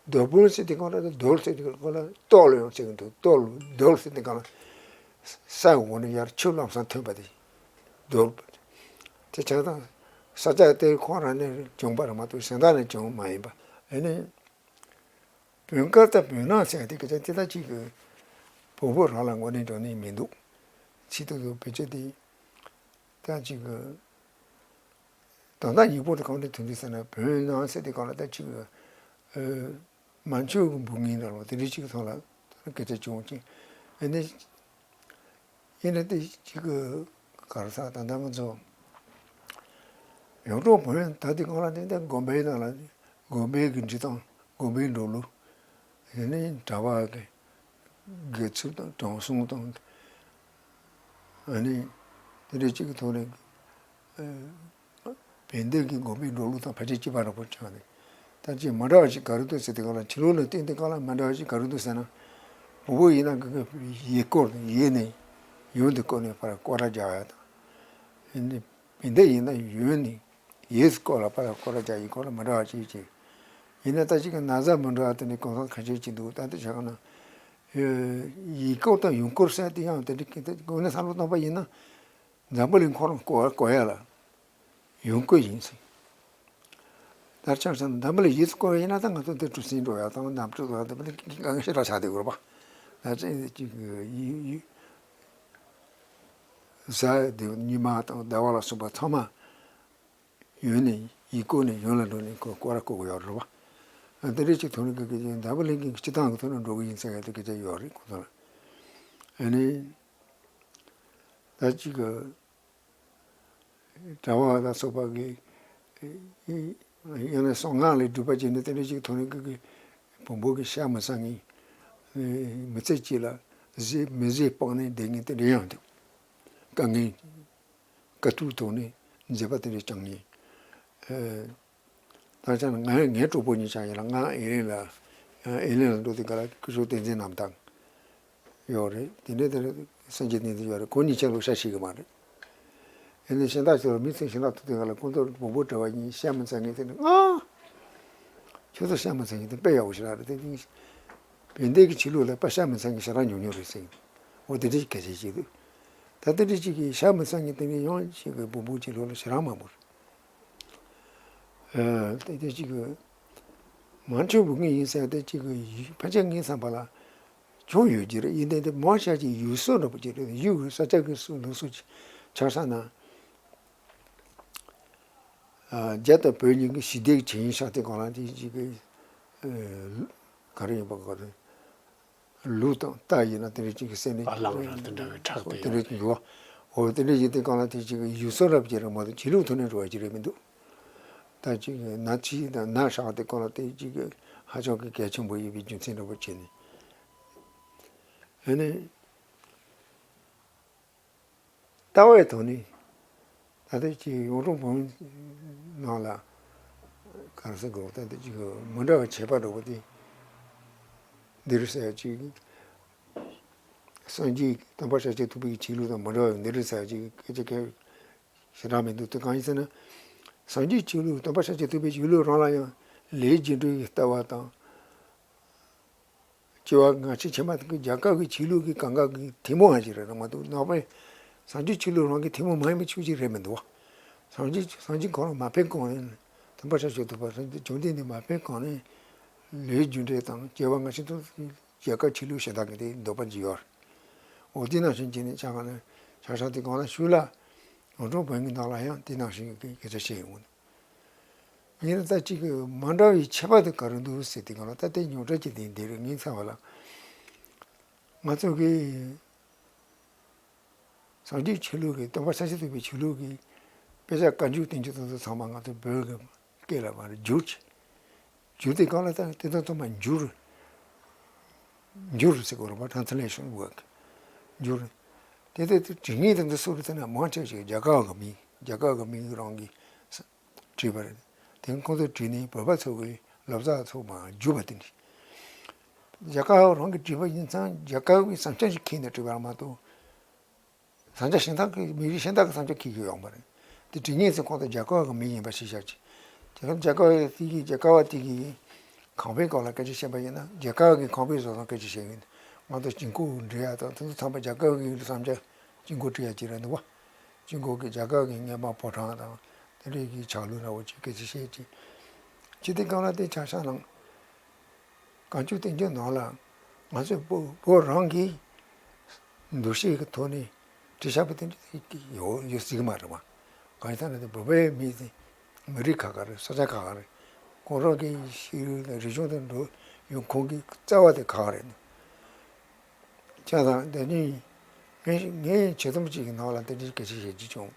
རྡོར་སྤོང་ཟེར་དུས་སྒང་ལ། རྡོར་ཟེར་དུས་སྒང་ལ་རྡོལ་ཡང་ཟེར་གྱི་འདུག་རྡོལ། རྡོལ་ཟེར་དུས་སྒང་ལ་ས་འོག་ནས་ཡར་ཆུ་ལམ་སང་ཐོན་པ་དེ་རྡོལ། དེ་བྱས་ཙང་ས་ཆ་དེ་ཁོ་རང་ནས་བྱུང་བ་རེད་མ་གཏོགས་གཞན་དག་ནས་བྱུང་མ་ཡིན་པ། ཨ་ནི་བོན་དཀར་དང་བོན་ནག་ཟེར་དེ་སྐད་ཆ་དེ་ད་ཅིག་གི་བོན་པོ་རང་ལ་དངོས་གནས་དྲང་གནས་མི་འདུག་ཆེད་དུ་བེད་སྤྱོད་དེ་ད་ཅིག་གི་དོན་དག་ཡིག་པོ་དེ་གང་དུ་ཐོན་དུས་ཟེར་ན། བོན་ནག་ཟེར་དུས་སྒང་ལ་ད་ཅིག་ཨ། མན་ཆོད་ཀྱི་འབུ་ངན་འདྲ་བ་དེ་འདྲ་ཅིག་ཐོག་ལ་སྐད་ཆ་བྱུང་ཅིང་། ཨ་ནི་ཡིན་ན་དེ་ཅིག་ག་རེ་ཟེར། ད་ལྟ་ང་ཚོ་ཡོངས་གྲགས་བོན་ད་དེ་གང་ལ་དེ་འདྲ་དགོན་པའི་ནང་ལ་དགོན་པའི་གི་འབྲི་སྟངས། དགོན་པའི་འགྲོ་ལུགས། ཨ་ནི་གྲྭ་པ་གི་དགེ་ཚུལ་དང་དྲང་སྲོང་དང་། ཨ་ནི་དེ་འདྲ་ཅིག་གི་ཐོག་ནས། ཨ། བན་དེ་གི་དགོན་པའི་འགྲོ་ལུགས་དང་ཕལ་ཆེར་གཅིག་པ་འདྲ་པོ་ཆགས་ནས། ད་ཅིག་མ་འདྲ་བ་ཞིག་ག་རེ་འདུག་ཟེར་དུས་སྒང་ལ། ཕྱི་ལོགས་ལ་བལྟས་དུས་སྒང་ལ་མ་འདྲ་བ་ཞིག་ག་རེ་འདུག་ཟེར་ན། བོན་པོ་ཡིན་ན་གི་གི་ཡས་སྐོར་དང་། ཡས་ནས་ཡོན་དུ་བསྐོར་ནས་ཕར་སྐོར་ར་རྒྱག་ཡ་དང་། ཨ་ནི་བན་དེ་ཡིན་ན་ཡོན་ནས་ཡས་སུ་བསྐོར་ལ་ཕར་སྐོར་ར་རྒྱག་ཡས་སྐོར་ལ་མ་འདྲ་བ་ཅིག་ཅིག་ཡིན་ན་ད་ཅིག་གི་ན་བཟའ་མི་འདྲ་བ་དེ་ནི་གང་ཟག་ཁ་ཤས་ཅིག་འདུག་ད་ལྟ་ཆ་ག་ན། ཡས་སྐོར་དང་ཡོན་སྐོར་ཟེར་དེ་ཡང་དེ་འདྲ་གི་དེ་དངོས་གནས་བསམ་བློ་བཏང་པ་ཡིན་ན། འཛམ་བུ་གླིང་ཁོ་རང་བསྐོར་བསྐོར་ཡ་ལ་ཡོན་བསྐོར་ཡིན་ཟེར། ད་ཆ་བཞག་ན་འཛམ་བུ་གླིང་ཡས་བསྐོར་ཡིན་ན་ད་ང་ཚོ་འདི་གྲུ་གཟིངས་འགྲོ་ཡ་དང་གནམ་གྲུ་འགྲོ་ཡ་དེ་དཀའ་ངལ་ཞེ་དྲག་ཆགས་བསྡད་ཡོད་རེད་པ། ད་ཅིག་ཅིག་ཡུལ་ཡུལ་གཟའ་དེ་ཉི་མ་དང་ཟླ་བ་ལ་སོགས་པ་ཚང་མ་ཡོན་ནས་ཡས་སྐོར་ནས་ཡོན་ལ་འགྲོ་ནས་ཁོ་སྐོར་ར་སྐོར་གི་ཡོད་རེད་པ། དེ་འདྲ་ཅིག་ཐོག་ནས་གི་གི་འཛམ་བུ་གླིང་གི་སྤྱི་བཏང་གི་ཐོག་ནས་འགྲོ་གི་ཡིན་ཟེར་ཡ་དེ་སྐད་ཆ་ཡོད་རེད་ཁོ་ཚོ་ལ། ཨ་ནི། ད་ཅིག་གི་གྲྭ་པ་ལ་སོགས་པ་གི་ཡང་ན་གསང་སྔགས་ལས་སྒྲུབ་པ་བྱས་ནས་དེ་འདྲ་ཅིག་ཐོག་ནས་གི་གི་བོན་པོ་གི་ཤ་མི་ཟ་མཁན། མི་ཚེ་གཅིག་ལ་ཟས་མི་ཟས་སྤངས་ནས་བསྡད་མཁན་དེ་འདྲ་ཡང་འདུག་དཀའ་ངལ་དཀའ་ཐུབ་ཐོག་ནས་མཛད་པ་དེ་འདྲ་བསྐྱངས་མཁན། ད་ཆ་ནི་ང་ངའི་གྲོགས་པོ་གཉིས་ཆགས་ཡིན་ལ། ང་ཨེ་ལན་ལ་ཨེ་ལན་ལ་འགྲོ་དུས་སྒང་ལ་སྐུ་ཞབས་བསྟན་འཛིན་རྣམ་དག་ཡོད་རེད། དེ་འདྲའི་དེ་སེམས་ཅན་བསྟན་འཛིན་ཡོད་རེད། ཁོ་གཉིས་ཆ་ལ་ཤ་ཞིག་གི་མ་རེད། ཨེ་ནས་གཞན་དག་ཚོ་མི་ཚེ་ཞེ་དྲག་ཐུབ་དུས་སྒང་ལ་ཁོང་ཚོ་བོན་པོ་གྲྭ་པ་གཉིས་ཤ་མི་ཟ་མཁན་དེ་ནི་ང་། ཁྱོད་ཚོ་ཤ་མི་ཟ་མཁན་དེ་དཔེ་ཡག་པོ་ཞེ་དྲག་རེད། དེ་ནི་བན་དེ་གི་ཕྱི་ལོགས་ལ་དཔེ་ཤ་མི་ཟ་མཁན་ཞེ་དྲག་ཉུང་ཉུང་རེད་ཟེར། འོ་དེ་འདྲའི་སྐད་ཆ་ཞིག་འདུག་ད་དེ་འདྲའི་ཅིག་གི་ཤ་མི་ཟ་མཁན་དེ་ནི་ཡང་ཅིག་གི་བོན་པོ་ཕྱི་ལོགས་ལ་ཞེ་དྲག་མང་པོ་རེད། ཨ། དེ་དེ་ཅིག་གི་མན་ཆོད་འབུ་ངན་ཡིན་ཟེར་དེ་ཅིག་གི་ཕལ་ཆེར་ངའི་བསམ་པ་ལ་ཅུང་ཡོད་ཀྱི་རེད། ཡིན་ཏེ་དེ་མང་ཆེ་ཅིག་ཡུལ་སྲོལ་འདྲ་པོ་ཅིག་རེད། ཡུལ་གྱི་ས་ཆ་གི་སྲོལ་ལུགས་སྲོལ་ཆགས་ས་ན། ཨ། རྒྱ་དང་བོད་གཉིས་ཀྱི་ཞི་བདེ་གི་བྱེད་ཡུལ་ཆགས་དུས་སྒང་ལ་དེ་ཅིག་གི་ཨ། ག་རེ་ཡིན་པ་ག་རེ། ལུག་དང་རྟ་ཡིན་ན་དེ་འདྲ་ཅིག་གི་སེམས་ནས་བ་ལང་ར་དེ་འདྲ་བའི་ཁྲག་དེ་དེ་འདྲ་ཅིག་འདུག་འོ་དེ་འདྲ་ཡིན་དུས་སྒང་ལ་དེ་ཅིག་གི་ཡུལ་སྲོལ་འདྲ་པོ་ཅིག་རེད་མ་གཏོགས་ཆོས་ལུགས་ཐོག་ནས་འགྲོ་བ་ཅིག་རེད་མི་འདུག་ད་ཅིག་གི་ན་ཚ་དང་ན་ཧྲག་དུས་སྒང་ལ་དེ་ཅིག་གི་ ཧ་ཅང་གི་གལ་ཆེན་པོ་ཡིན་པའི་རྒྱུ་མཚན་འདྲ་པོ་བྱས་ནས། ཨ་ནི། ལྟ་བའི་ཐོག་ནས་ད་ལྟ་ཅིག་ཡོངས་གྲགས་བོན་ནང་ལ་ག་རེ་ཟེར་དགོས། ད་ལྟ་ཅིག་མི་འདྲ་བའི་ཆད་པ་འདྲ་པོ་དེ་འདི་རུ་ཟེར་ཅིག་སངས་རྒྱས་སྟོན་པ་ཤཱཀྱ་ཐུབ་པའི་ཆོས་ལུགས་དང་མི་འདྲ་བའི་འདི་རུ་ཟེར་ཅིག་སྐད་ཆ་སྐད་ཞེ་དྲག་མི་འདུག་དེ་གང་ཡིན་ཟེར་ན། སངས་རྒྱས་ཆོས་ལུགས་སྟོན་པ་ཤཱཀྱ་ཐུབ་པའི་ཆོས་ལུགས་རང་ལ་ཡང་ལས་རྒྱུ་འབྲས་ཀྱི་ལྟ་བ་དང་། སྐྱེ་བ་སྔ་ཕྱི་ཕྱི་མ་དེ་གི་རྒྱ་གར་གྱི་ཆོས་ལུགས་ཀྱི་གང་ག་གི་ཐུན་མོང་ཞིག་རེད་མ་གཏོགས། ནང་པའི་སངས་རྒྱས་ཆོས་ལུགས་རང་གི་ཐུན་མོང་མ་ཡིན་པའི་ཆོས་ཅིག་རེད་མི་འདུག་བ། སངས་རྒྱས་སངས་རྒྱས་ཁོ་རང་མ་ཕེབས་གོང་ནས། སྟོན་པ་ཤཱཀྱ་ཐུབ་པ་སངས་རྒྱས་བཅོམ་ལྡན་འདས་མ་ཕེབས་གོང་ནས་ལས་རྒྱུ་འབྲས་དང་སྐྱེ་བ་སྔ་ཕྱི་དང་རྒྱ་གར་ཆོས་ལུགས་གཞན་དག་གི་དེ་འདོད་པ་ཅིག་ཡོད་རེད། འོ་དེ་ནང་བཞིན་བྱས་ནས་ཆ་ག་ནས་ཆ་ཤ་དེ་གང་ལ་ཞུ་ལ། ཡོངས་གྲགས་བོན་གྱི་ནང་ལ་ཡང་དེ་ནང་བཞིན་གྱི་སྐད་ཆ་བཤད་ཡོང་། ཡིན་ན་ད་ཅིག་མ་འདྲ་བའི་ཁྱད་པར་དེ་ག་རེ་འདུག་ཟེར་དེ་གང་ལ་ད་ལྟའི་རྙོག་དྲ་ཅིག་དེ་འདི་རེད། ངས་ཚང་བ་ལ་ང་ཚོ་གི་སངས་རྒྱས་ཆོས་ལུགས་ཀྱི་སྟོན་པ་ཤཱཀྱ་ཐུབ་པའི་ཆོས་ལུགས་ཀྱི་དཔེ་ཆ་བཀའ་འགྱུར་བསྟན་འགྱུར་དེ་ཚོ་ཚང་མ་ང་ཚོ་བོད་ཀྱི་སྐད་ལ་མར་བསྒྱུར་བྱས། བསྒྱུར་དེ་གང་ལ་ད་དེ་དང་ཚང་མ་འགྱུར། འགྱུར་ཟེར་དགོས་རེད་པ། Translation work འགྱུར། དེ་དེ་དེ་བྲིས་ངེས་དེ་འདི་སུ་རེད་ཟེར་ན་མང་ཆེ་ཞིག་རྒྱ་གར་གི་མི་རྒྱ་གར་གི་མི་རང་གིས་བྲིས་པ་རེད། དེ་ཁོང་ཚོས་བྲིས་ནས་བོད་པ་ཚོ་གི་ལབ་ཙག་ཚོ་མར་བསྒྱུར་བ་དེ་འདྲ། རྒྱ་གར་རང་གིས་བྲིས་པ་ཡིན་ཙང་རྒྱ་གར་གི་བསམ་འཆར་ཞིག་ཁྱེར་ནས་བྲིས་པ་མ་གཏོགས། བསམ་འཆར་གཞན་དག་གི་མི་རིགས་གཞན་དག་གི་བསམ་འཆར་ཁྱེར་གྱི་ཡོད་མ་རེད། དེ་བྲིས་ངེས་ཚེ་ཁོང་ཚོ་རྒྱ་གར་གི་མི་ཡིན་པ་ཤེས་བྱ་ཅིག་དེ་ལ་རྒྱ་གར་དེ་གི་རྒྱ་གར་བ་དེ་གི་ཁང་པའི་སྐོར་ལ་སྐད་ཆ་བཤད་པ་ཡིན་ན་རྒྱ་གར་གི་ཁང་པའི་བཟོ་སྟངས་སྐད་ཆ་བཤད་ཡིན། ང་ཚོ་དཀྱིལ་འཁོར་འབྲི་ཡ་དང་དེ་ཚོ་ཚང་མ་རྒྱ་གར་གི་བསམ་འཆར་དཀྱིལ་འཁོར་བྲི་ཡ་ཅིག་རེད་འདུག་བ། དཀྱིལ་འཁོར་གི་རྒྱ་གར་གི་སྔས་མ་ཕོ་བྲང་དང་དེ་འདྲའི་གི་ཆག་ལུགས་འདྲ་བོ་ཅིག་སྐད་ཆ་བཤད་ཅིག་ཅི་སྟེ་གང་ལ་དེ་ཆ་བཞག་ན། བཀའ་འགྱུར་བསྟན་འགྱུར་ནང་ལ་ང་ཚོས་བོད་བོད་རང་གི་འདུ་ཤེས་ཀྱི་ཐོག་ནས་བྲིས་བཞག་པ་དེ་འདྲ་ཡོད་ཡོད་སྲིད་ཀྱི་མ་རེད་པ། གང་ཡིན་ཟེར་ན་དེ་བོད་པའི་མི་དེ་མི་རིགས་ཁག་ཁག་རེད། ས་ཆ་ཁག་ཁག་རེད། ཁོང་རང་གི་ཤེས་རིག་དང་རིག་གཞུང་དང་འགྲོ་ཡོང་ཁོང་གི་རྩ་བ་དེ་ཁག་ཁག་རེད། ཆ་ཚང་དེ་ནི་ངས་ངས་ཆེད་རྩོམ་གཅིག་གི་ནང་ལ་དེ་འདྲའི་སྐད་ཆ་བཤད་རྒྱུ་བྱུང་།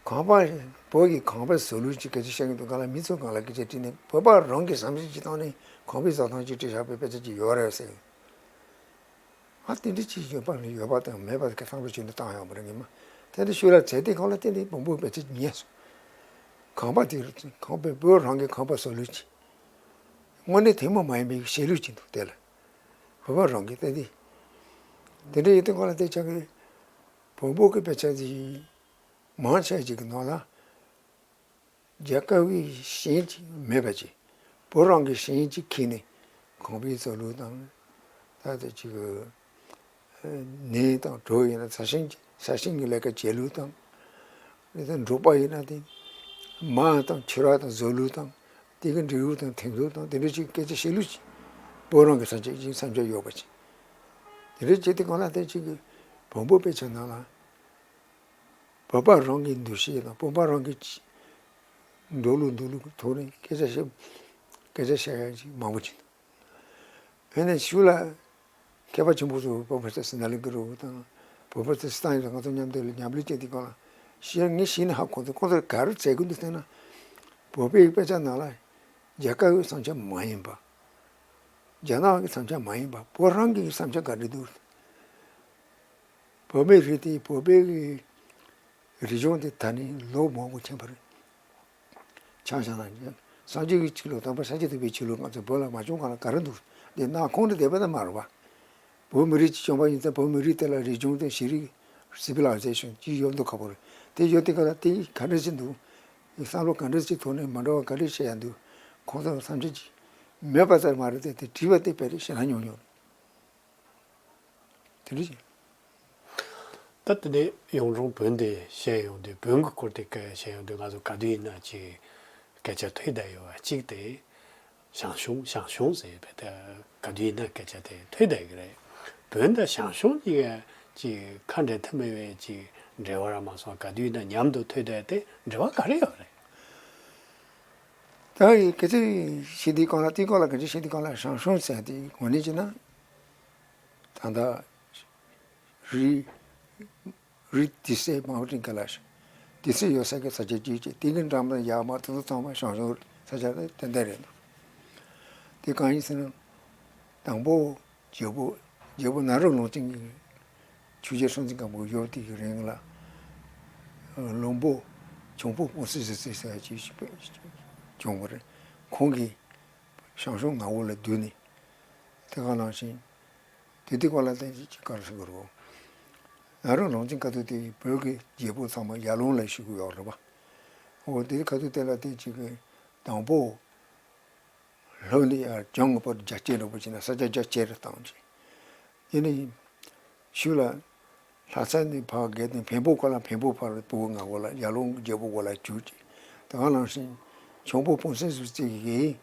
ཁང་པ། བོད་ཀྱི་ཁང་པའི་བཟོ་ལུགས་ཀྱི་སྐད་ཆ་བཤད་ཀྱི་འདུག་ག་ལ། མི་ཚོ་སྒང་ལ་སྐད་ཆ་དྲིས་ནས་བོད་པ་རང་གི་བསམ་ཚུལ་ཅིག་བཏང་ནས་ཁང་པའི་བཟོ་སྟངས་ཅིག་བྲིས་བཞག་པའི་དཔེ་ཆ་ཅིག་ཡོད་རེད་ཟེར། ཨ་དེ་འདྲ་ཅིག་ཡོད་པ་ཡོད་པ་དང་མེད་པ་གི་བསམ་བློ་ཅིག་ནི་བཏང་ཡོང་བ་རེད་ངས་མ། དེ་འདྲ་ཤོད་ལ་ཚེ་འདི་གང་ལ་བརྟེན་ནས་བོན་པོའི་དཔེ་ཆ་ཉན་སོང་། ཁང་པ་དེ་ཁང་པའི་བོད་རང་གི་ཁང་པ་བཟོ་ལུགས་ཅིག་དངོས་གནས་ཐུན་མོང་མ་ཡིན་པའི་བཤད་ལུགས་ཅིག་འདུག་དེ་ལ། བོད་པ་རང་གི་ལྟ་དེ། དེ་འདྲ་ཡིན་དུས་གང་ལ་དེ་ཆ་གི་བོན་པོ་གི་དཔེ་ཆ་ཅིག་མང་ཆེ་ཅིག་གི་ནང་ལ་རྒྱ་གར་བའི་ཞེན་ཅིག་མེད་པ་ཅིག་བོད་རང་གི་ཞེན་ཅིག་ཁྱེར་ནས་ཁང་པའི་བཟོ་ལུགས་དང་། ད་ལྟ་ཅིག་ནས་དང་གྲོ་ཡིན་ན་ས་ཞིང་ས་ཞིང་གི་ལས་ཀ་བྱེད་ལུགས་དང་། དེ་ལྟར་འབྲོག་པ་ཡིན་ན་དེ་མ་དང་ཕྱུར་ར་དང་བཟོ་ལུགས་དང་དེ་གི་འབྲས་བུ་དང་ཐེམ་ཐོ་དང་དེ་འདྲ་ཅིག་སྐད་ཆ་བཤད་ལུགས་ཅིག་བོད་རང་གི་ས་ཆ་ཅིག་ས་ཆ་ཡོད་པ་ཅིག་དེ་འདྲ་བྱེད་དུས་གང་ལ་དེ་ཅིག་གི་བོན་པོ་དཔེ་ཆ་ནང་ལ་བོད་པ་རང་གི་འདུ་ཤེས་དང་བོད་པ་རང་གི་འགྲོ་ལུགས་འདུག་ལུགས་ཀྱི་ཐོག་ནས་སྐད་ཆ་བཤད་སྐད་ཆ་བཤད་ཡ་ཅིག་མང་པོ་ཅིག་འདུག་དེ་ནས་ཞུ་ལ། མཁས་པ་ཆེན་པོ་ཚོ་བོད་པ་ཚོ་སི་ན་ལི་གི་རུ་དང་། བོད་པ་ཚོ་སི་ཏང་ཡོད་ང་ཚོ་མཉམ་དུ་ལ་མཉམ་ལས་བྱེད་དུས་གང་ལ་ཤེས་ངས་ཤེས་ནས་ཧ་གོ་ཚོ་ཁོང་ཚོ་ག་རེ་བྱེད་ཀྱི་འདུག་ཟེར་ན། བོད་པའི་དཔེ་ཆ་ནང་ལ་རྒྱ་གར་གྱི་བསམ་འཆར་མ་ཡིན་པ། རྒྱ་ནག་གི་བསམ་འཆར་མ་ཡིན་པ་བོད་རང་གི་བསམ་འཆར་ག་རེ་འདུག་བོད་མི་རིགས་དེ་བོད་པའི་གི་རིག་གཞུང་དེ་ད་ནི་ལོ་མང་པོ་ཕྱིན་པ་རེད། ཆ་བཞག་ན་སངས་རྒྱས་ཀྱི་ཆོས་ལུགས་དམ་པ་ཤཱཀྱ་ཐུབ་པའི་ཆོས་ལུགས་ང་ཚོ་བོད་ལ་མ་བྱུང་གོང་ལ་ག་རེ་འདུག་དེ་ནག་ཁོང་དུ་བསྡད་པ་ད་མ་རེད་པ། བོད་མི་རིགས་ཀྱི་བྱུང་བ་ཡིན་ཙང་བོད་མི་རིགས་དེ་ལ་རིག་གཞུང་དང་ཤེས་རིག་སི་བི་ལའི་ཟེ་ཤན་ཅིག་ཡོད་འདུག་ག་པོ་རེད། དེ་ཡོད་དེ་ག་ལ་དེ་ག་འདྲ་ཞིག་འདུག་བསམ་བློ་ག་འདྲ་ཞིག་ཐོག་ནས་མ་འདྲ་བ་ག་རེ་བཤད་ཡ་འདུག་ཁོང་ཚོ་བསམ་འཆར་ཅིག་མེད་པ་ཙམ་མ་རེད་དེ་དེ་བྲིས་པ་དེ་དཔེ་རེད་ཞེ་ན་ཉུང་ཉུང་རེད། དེ་འདྲ་ཞིག་ད་དེ་ནས་ཡོངས་གྲགས་བོན་དེ་བཤད་ཡོང་དུས་བོན་གྱི་སྐོར་དེ་སྐད་བཤད་ཡོང་དུས་ང་ཚོ་ག་དུས་ཡིན་ན་ཅིག་སྐད་ཆ་ཐོས་བསྡད་ཡོད་པ་གཅིག་དེ། ཞང་ཞུང་ཞང་ཞུང་ཟེར་བས་ད་ག་དུས་ཡིན་ན་སྐད་ཆ་དེ་ཐོས་བསྡད་ཀྱི་རེད། བོན་དང་ཞང་ཞུང་གཉིས་ཀ་ཅིག་ཁ་འབྲལ་ཐབས་མེད་པའི་ཅིག་འབྲེལ་བ་ར་མ་སོང་ག་དུས་ཡིན་ན་མཉམ་དུ་ཐོས་བསྡད་དེ་འབྲེལ་བ་ག་རེ་ཡོད་རེད། ད་ཡི་སྐད་ཆ་བཤད་དུས་གང་ལ་དེའི་སྐོར་ལ་སྐད་ཆ་བཤད་དུས་གང་ལ་ཞང་ཞུང་ཟེར་དེ་གོ་ནས་ཅི་ན། ད་ལྟ་རི་རི་ཏི་སེ་མའོ་ཊིན་ག་ལ་ཞིག་ཏི་སེ་ཡོད་ས་གི་ས་ཆ་བརྒྱུད་ཅིག་དེ་གི་འགྲམ་དང་ཡར་མར་དེ་ཚོ་ཚང་མ་ཞང་ཞུང་ས་ཆ་དེ་ཏན་ཏན་རེད། དེ་གང་ཡིན་ཟེར་ན། དང་པོ་རྒྱལ་པོ་རྒྱལ་པོ་ནཱ་རོ་ལུང་བཙན་གྱིས་ཆོས་རྒྱལ་སྲོང་བཙན་སྒམ་པོ་གཡོག་དེ་གི་རིང་ལ། བློན་པོ་ཁྱུང་པོ་སྤུན་སྲིད་ཟེར་ཟེར་ཡ་ཅིག་བྱུང་བ་རེད། ཁོང་གིས་ཞང་ཞུང་ང་འོ་ལ་བསྡུས་ནས། དེ་ག་ནང་བཞིན། དེ་དུས་སྐོར་ལ་བརྟེན་ཅིག་ག་རེ་ཟེར་དགོས་རེད། ནཱ་རོ་ལུང་བཙན་སྐབས་དུས་དེ་བོད་ཀྱི་རྒྱལ་པོ་ཚང་མ་ཡར་ལུང་ལ་བཞུགས་ཀྱི་ཡོད་རེད་པ། འོ་དེ་སྐབས་དུས་དེ་ལ་བརྟེན་ཅིག་གི་དང་པོ། ལྷོ་ནས་ཡར་བྱང་གི་བར་རྒྱ་སྐྱེད་རིང་པོ་བྱས་ན་ས་ཆ་རྒྱ་ཆེ་རུ་བཏང་ཅིག་དེ་ནས་ཤུལ་ལ་ལྷ་ས་ནས་ཕར་བརྒལ་ཏེ་འཕན་པོ་སྐོར་ལ་འཕན་པོ་ཕར་བོད་ང་འོ་ལ་ཡར་ལུང་གི་རྒྱལ་པོ་འོ་ལ་བཅུག་ཅིག་དེ་ག་ནང་བཞིན་ཁྱུང་པོ་སྤུན་སྲིད་ཟེར་ཅིག་གིས་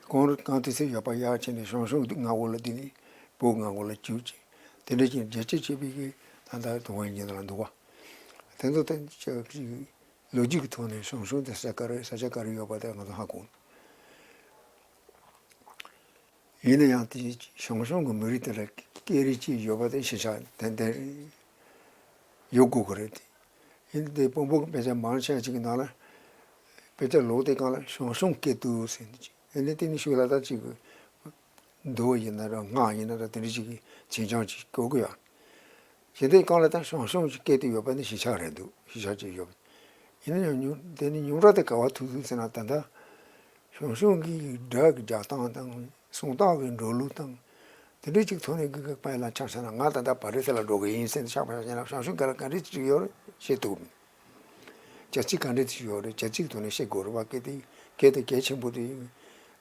གངས་རི་གངས་ཏི་སེ་ཡོད་པ་ཡར་ཕྱིན་ནས་ཞང་ཞུང་ང་འོ་ལ་དེ་ནས་བོད་ང་འོ་ལ་བཅུག་ཅིག་དེ་འདྲ་བྱས་རྒྱ་སྐྱེད་བྱས་པའི་གི་ད་ལྟ་དུང་བ་ཡིན་ལ་འདུག་བ། དེ་ཚོ་དེ་ལོ་རྒྱུས་ཀྱི་ཐོག་ནས་ཞང་ཞུང་དེ་ས་ག་རེ་ས་ཆ་ག་རེ་ཡོད་པ་དེ་ང་ཚོ་ཧ་གོ། ཡིན་ན་ཡང་དེ་ཞང་ཞུང་གི་མི་རིགས་དེ་ལ་སྐད་རིགས་གཅིག་ཡོད་པ་དེ་ཤེས་བྱ་ཏན་ཏན་ཡོད་དགོས་ཀྱི་རེད་དེ། ཡིན་དེ་བོན་པོ་གི་དཔེ་ཆ་མང་ཆེ་ཅིག་གི་ནང་ལ་དཔེ་ཆ་ལོག་དེ་གང་ལ་ཞང་ཞུང་སྐད་དུ་ཟེར་འདུག་ཅིག་ཡིན་ནའི་དེ་ནི་ཤུགས་ལ་ད་ཅིག་གི་མདོ་ཡིན་ན་ར་སྔགས་ཡིན་ན་ར་དེ་འདྲ་ཅིག་གི་བྱིན་ཅང་ཅིག་གོ་གི་ཡོད། ཞེ་དེ་གང་ལ་ད་ཞང་ཞུང་ཅིག་སྐད་དུ་ཡོད་པ་ནི་ཞིབ་ཆ་རེད་འདུག་ཞིབ་ཆ་ཅིག་ཡོད། ཡིན་ན་ཡང་ཉུང་དེ་ནི་ཉུང་དྲགས་དེ་ག་བ་ཐུག་ཐུག་ཟེར་ན་ད་ལྟ། ཞང་ཞུང་གི་སྒྲ་གི་རྒྱག་སྟངས་དང་གསུང་སྟངས་ཀྱི་འགྲོ་ལུགས་དང་། དེ་འདྲའི་ཅིག་ཐོག་ནས་གི་གི་པའི་ལ་ཆ་བཞག་ན་ང་ད་ལྟ་བ་རི་སི་ལ་འགྲོ་གི་ཡིན་ཟེར་ནས་ཆགས་པ་བཞག་ན་ཞང་ཞུང་ག་ལ་ག་འདྲའི་ཅིག་ཡོད་རེད་ཤེས་ཐུབ་མེད། བྱ་ཚིག་ག་འདྲའི་ཅིག་ཡོད་རེད་བྱ་ཚིག་ཐོག་ནས་ཤེས་དགོས་རེད་བ་སྐད་དེ་སྐད་དེ་གལ་ཆེན་པོ་དེ་ཡིན།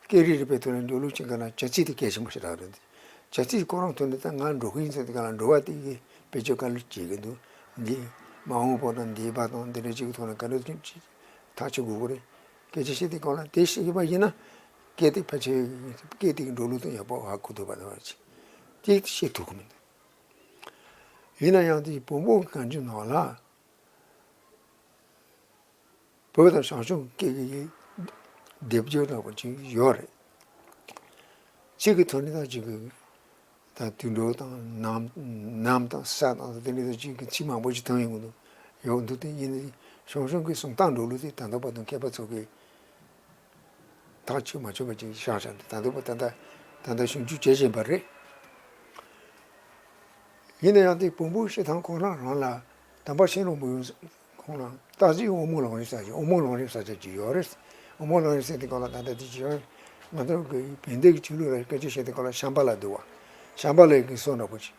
སྐད་རིགས་རིག་པའི་ཐོག་ནས་འགྲོ་ལུགས་ཅིག་ག་ན་བྱ་ཚིག་དེ་གལ་ཆེན་པོ་ཞིག་རག་རེད། བྱ་ཚིག་ཁོ་རང་ཐོག་ནས་ད་ང་འགྲོ་གི་ཡིན་ཟེར་དུས་ག་ལ་འགྲོ་བ་དེ་གི་བེད་སྤྱོད་ག་ལུགས་བྱེད་ཀྱི་འདུག་འདི་མ་འོངས་པ་དང་འདས་པ་དང་འདི་འདྲ་ཅིག་གི་ཐོག་ནས་ག་འདྲ་ཅིག་ཐག་གཅོད་དགོས་ཀྱི་རེད། སྐད་ཆ་བཤད་དུས་གང་ལ་དེ་ཤེས་པ་ཡིན་ན་སྐད་དེ་ཕལ་ཆེར་སྐད་དེ་གི་འགྲོ་ལུགས་དང་ཡག་པོ་ཧ་གོ་ཐུབ་པ་འདྲ་བ་ཅིག་དེ་ཤེས་ཐུབ་ཀྱི་མི་འདུག་ཡིན་ན་ཡང་དེ་བོན་པོ་གི་གངས་ཅན་ནང་ལ། བོད་དང་ཞང་ཞུང་སྐད་ཀྱི་སྡེབ་སྦྱོར་འདྲ་པོ་ཅིག་ཡོད་རེད། གཅིག་གི་ཐོག་ནས་ད་གཅིག་གི་ད་དུད་འགྲོ་དང་ནམ་ནམ་དང་ས་དང་དེ་འདྲ་ད་གཅིག་གི་ཚིག་མང་པོ་ཞིག་ཐོན་ཡོང་གི་འདུག་ཡོང་འདུག་དེ་ཡིན་ནའི་ཞང་ཞུང་གི་གསུང་སྟངས་འགྲོ་ལུགས་དེ་ད་ལྟ་བར་དུ་མཁས་པ་ཚོ་གིས་ཐག་གཅོད་མ་ཆོད་པ་ཅིག་ཤར་ཤར་འདུག་ད་ལྟ་བར་ད་ལྟ་ད་ལྟ་ཞིབ་འཇུག་བྱེད་བཞིན་པ་རེད། ཡིན་ན་ཡང་དེ་བོན་པོའི་བཤད་སྟངས་ཁོ་རང་རང་ལ་དམ་པ་ཤེས་རབ་མི་ཡོང་ཁོང་ལ་རྟ་རྫིག་དབང་མོ་ལུང་རིང་ས་ཆ་དབང་མོ་ལུང་རིང་ས་ཆ་ཅིག་ཡོད་རེད། དབང་མོ་ལུང་རིང་ཟེར་དེ་ག་ལ་ད་ལྟ་དེ་ཅིག་ཡོད་རེད། ང་ཚོ་གི་བན་དེ་གི་ཆོས་ལུགས་ལ་སྐད་ཆ་བཤད་དེ་ག་ལ་ཤམ་བྷ་ལ་འདུག་བ། ཤམ་བྷ་ལའི་གི་སོ་འདྲ་པོ་ཅིག་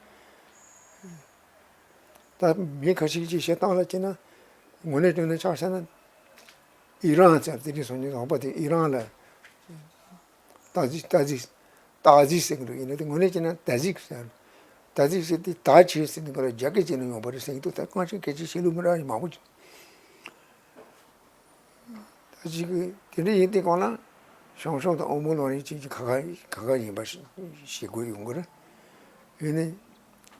ད་མི་ཁ་ཤས་ཀྱིས་བཤད་སྟངས་ལ་བྱས་ན་དངོས་གནས་དྲང་གནས་ཆ་བཞག་ན་ཨི་རན་ཟེར་དེ་འདྲའི་སོང་ཉིན་ལོག་པ་དེ་ཨི་རན་ལ། ཏ་ཟིག་ཏ་ཟིག་ཏ་ཟིག་ཟེར་གི་འདུག་ཡིན་ན་དེ་དངོས་གནས་བྱས་ན་ཏ་ཟིག་ཟེར། ཏ་ཟིག་ཟེར་དེ་ད་ཆེ་ཟེར་ནས་ཁོ་ལ་རྒྱ་སྐད་བྱས་ནས་ཡོང་བ་རེད་ཟེར་གི་འདུག་ད་གང་ཅི་སྐད་ཆ་བཤད་ལུགས་མི་འདྲ་བ་མང་པོ་ཅིག་ད་ཅིག་གི་དེ་འདྲ་ཡིན་དུས་གང་ལ་ཞང་ཞུང་དང་དབང་མོ་ལུང་རིང་ཅིག་གི་ཁ་ཁ་ཁ་ཁ་ཡིན་པ་ཞིག་ཤེས་དགོས་ཡོང་གི་རེད། ཡིན་ནའི་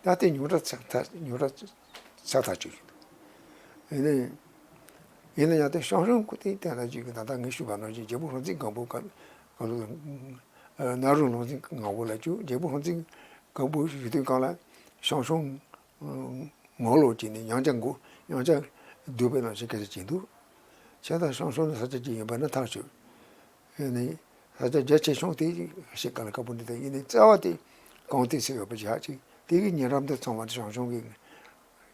ད་དེ་ཉུང་དྲགས་ཚ་ཐག་ཉུང་དྲགས་ཚ་ཐག་ཆོད་ཡོད་འདུག་ཡིན་ནའི་ཡིན་ན་ཡང་དེ་ཞང་ཞུང་སྐུ་དེ་དེ་ལ་ཅིག་གི་ད་ལྟ་ངས་ཞུས་པ་ནང་བཞིན་རྒྱལ་པོ་སྲོང་བཙན་སྒམ་པོ་སྐབས་སྐབས་ལ་ནཱ་རོ་ལུང་བཙན་ང་འོ་ལ་བཅུག་རྒྱལ་པོ་སྲོང་བཙན་སྒམ་པོ་བཞུགས་དུས་སྒང་ལ་ཞང་ཞུང་ངོ་ལོག་བྱས་ནས་ཡང་བསྐྱར་མགོ་ཡང་བསྐྱར་བསྡུས་པའི་ནང་བཞིན་སྐད་ཆ་བྱས་འདུག་བྱས་ཙང་ཞང་ཞུང་ནི་ས་ཆ་གཅིག་ཡིན་པ་ནི་ཐག་ཆོད། ཡིན་ནའི་ས་ཆ་རྒྱ་ཆེ་ཆུང་དེ་ཞིག་ག་ལ་དཀར་པོ་འདི་དང་ཡིན་ནའི་རྩ་བ་དེ་གངས་ཏི་སེ་ཡོད་པ་ཅིག་ཧ་ཅིག་དེ་གི་ཉེ་འགྲམ་དུ་ཚང་བ་དེ་ཞང་ཞུང་གི་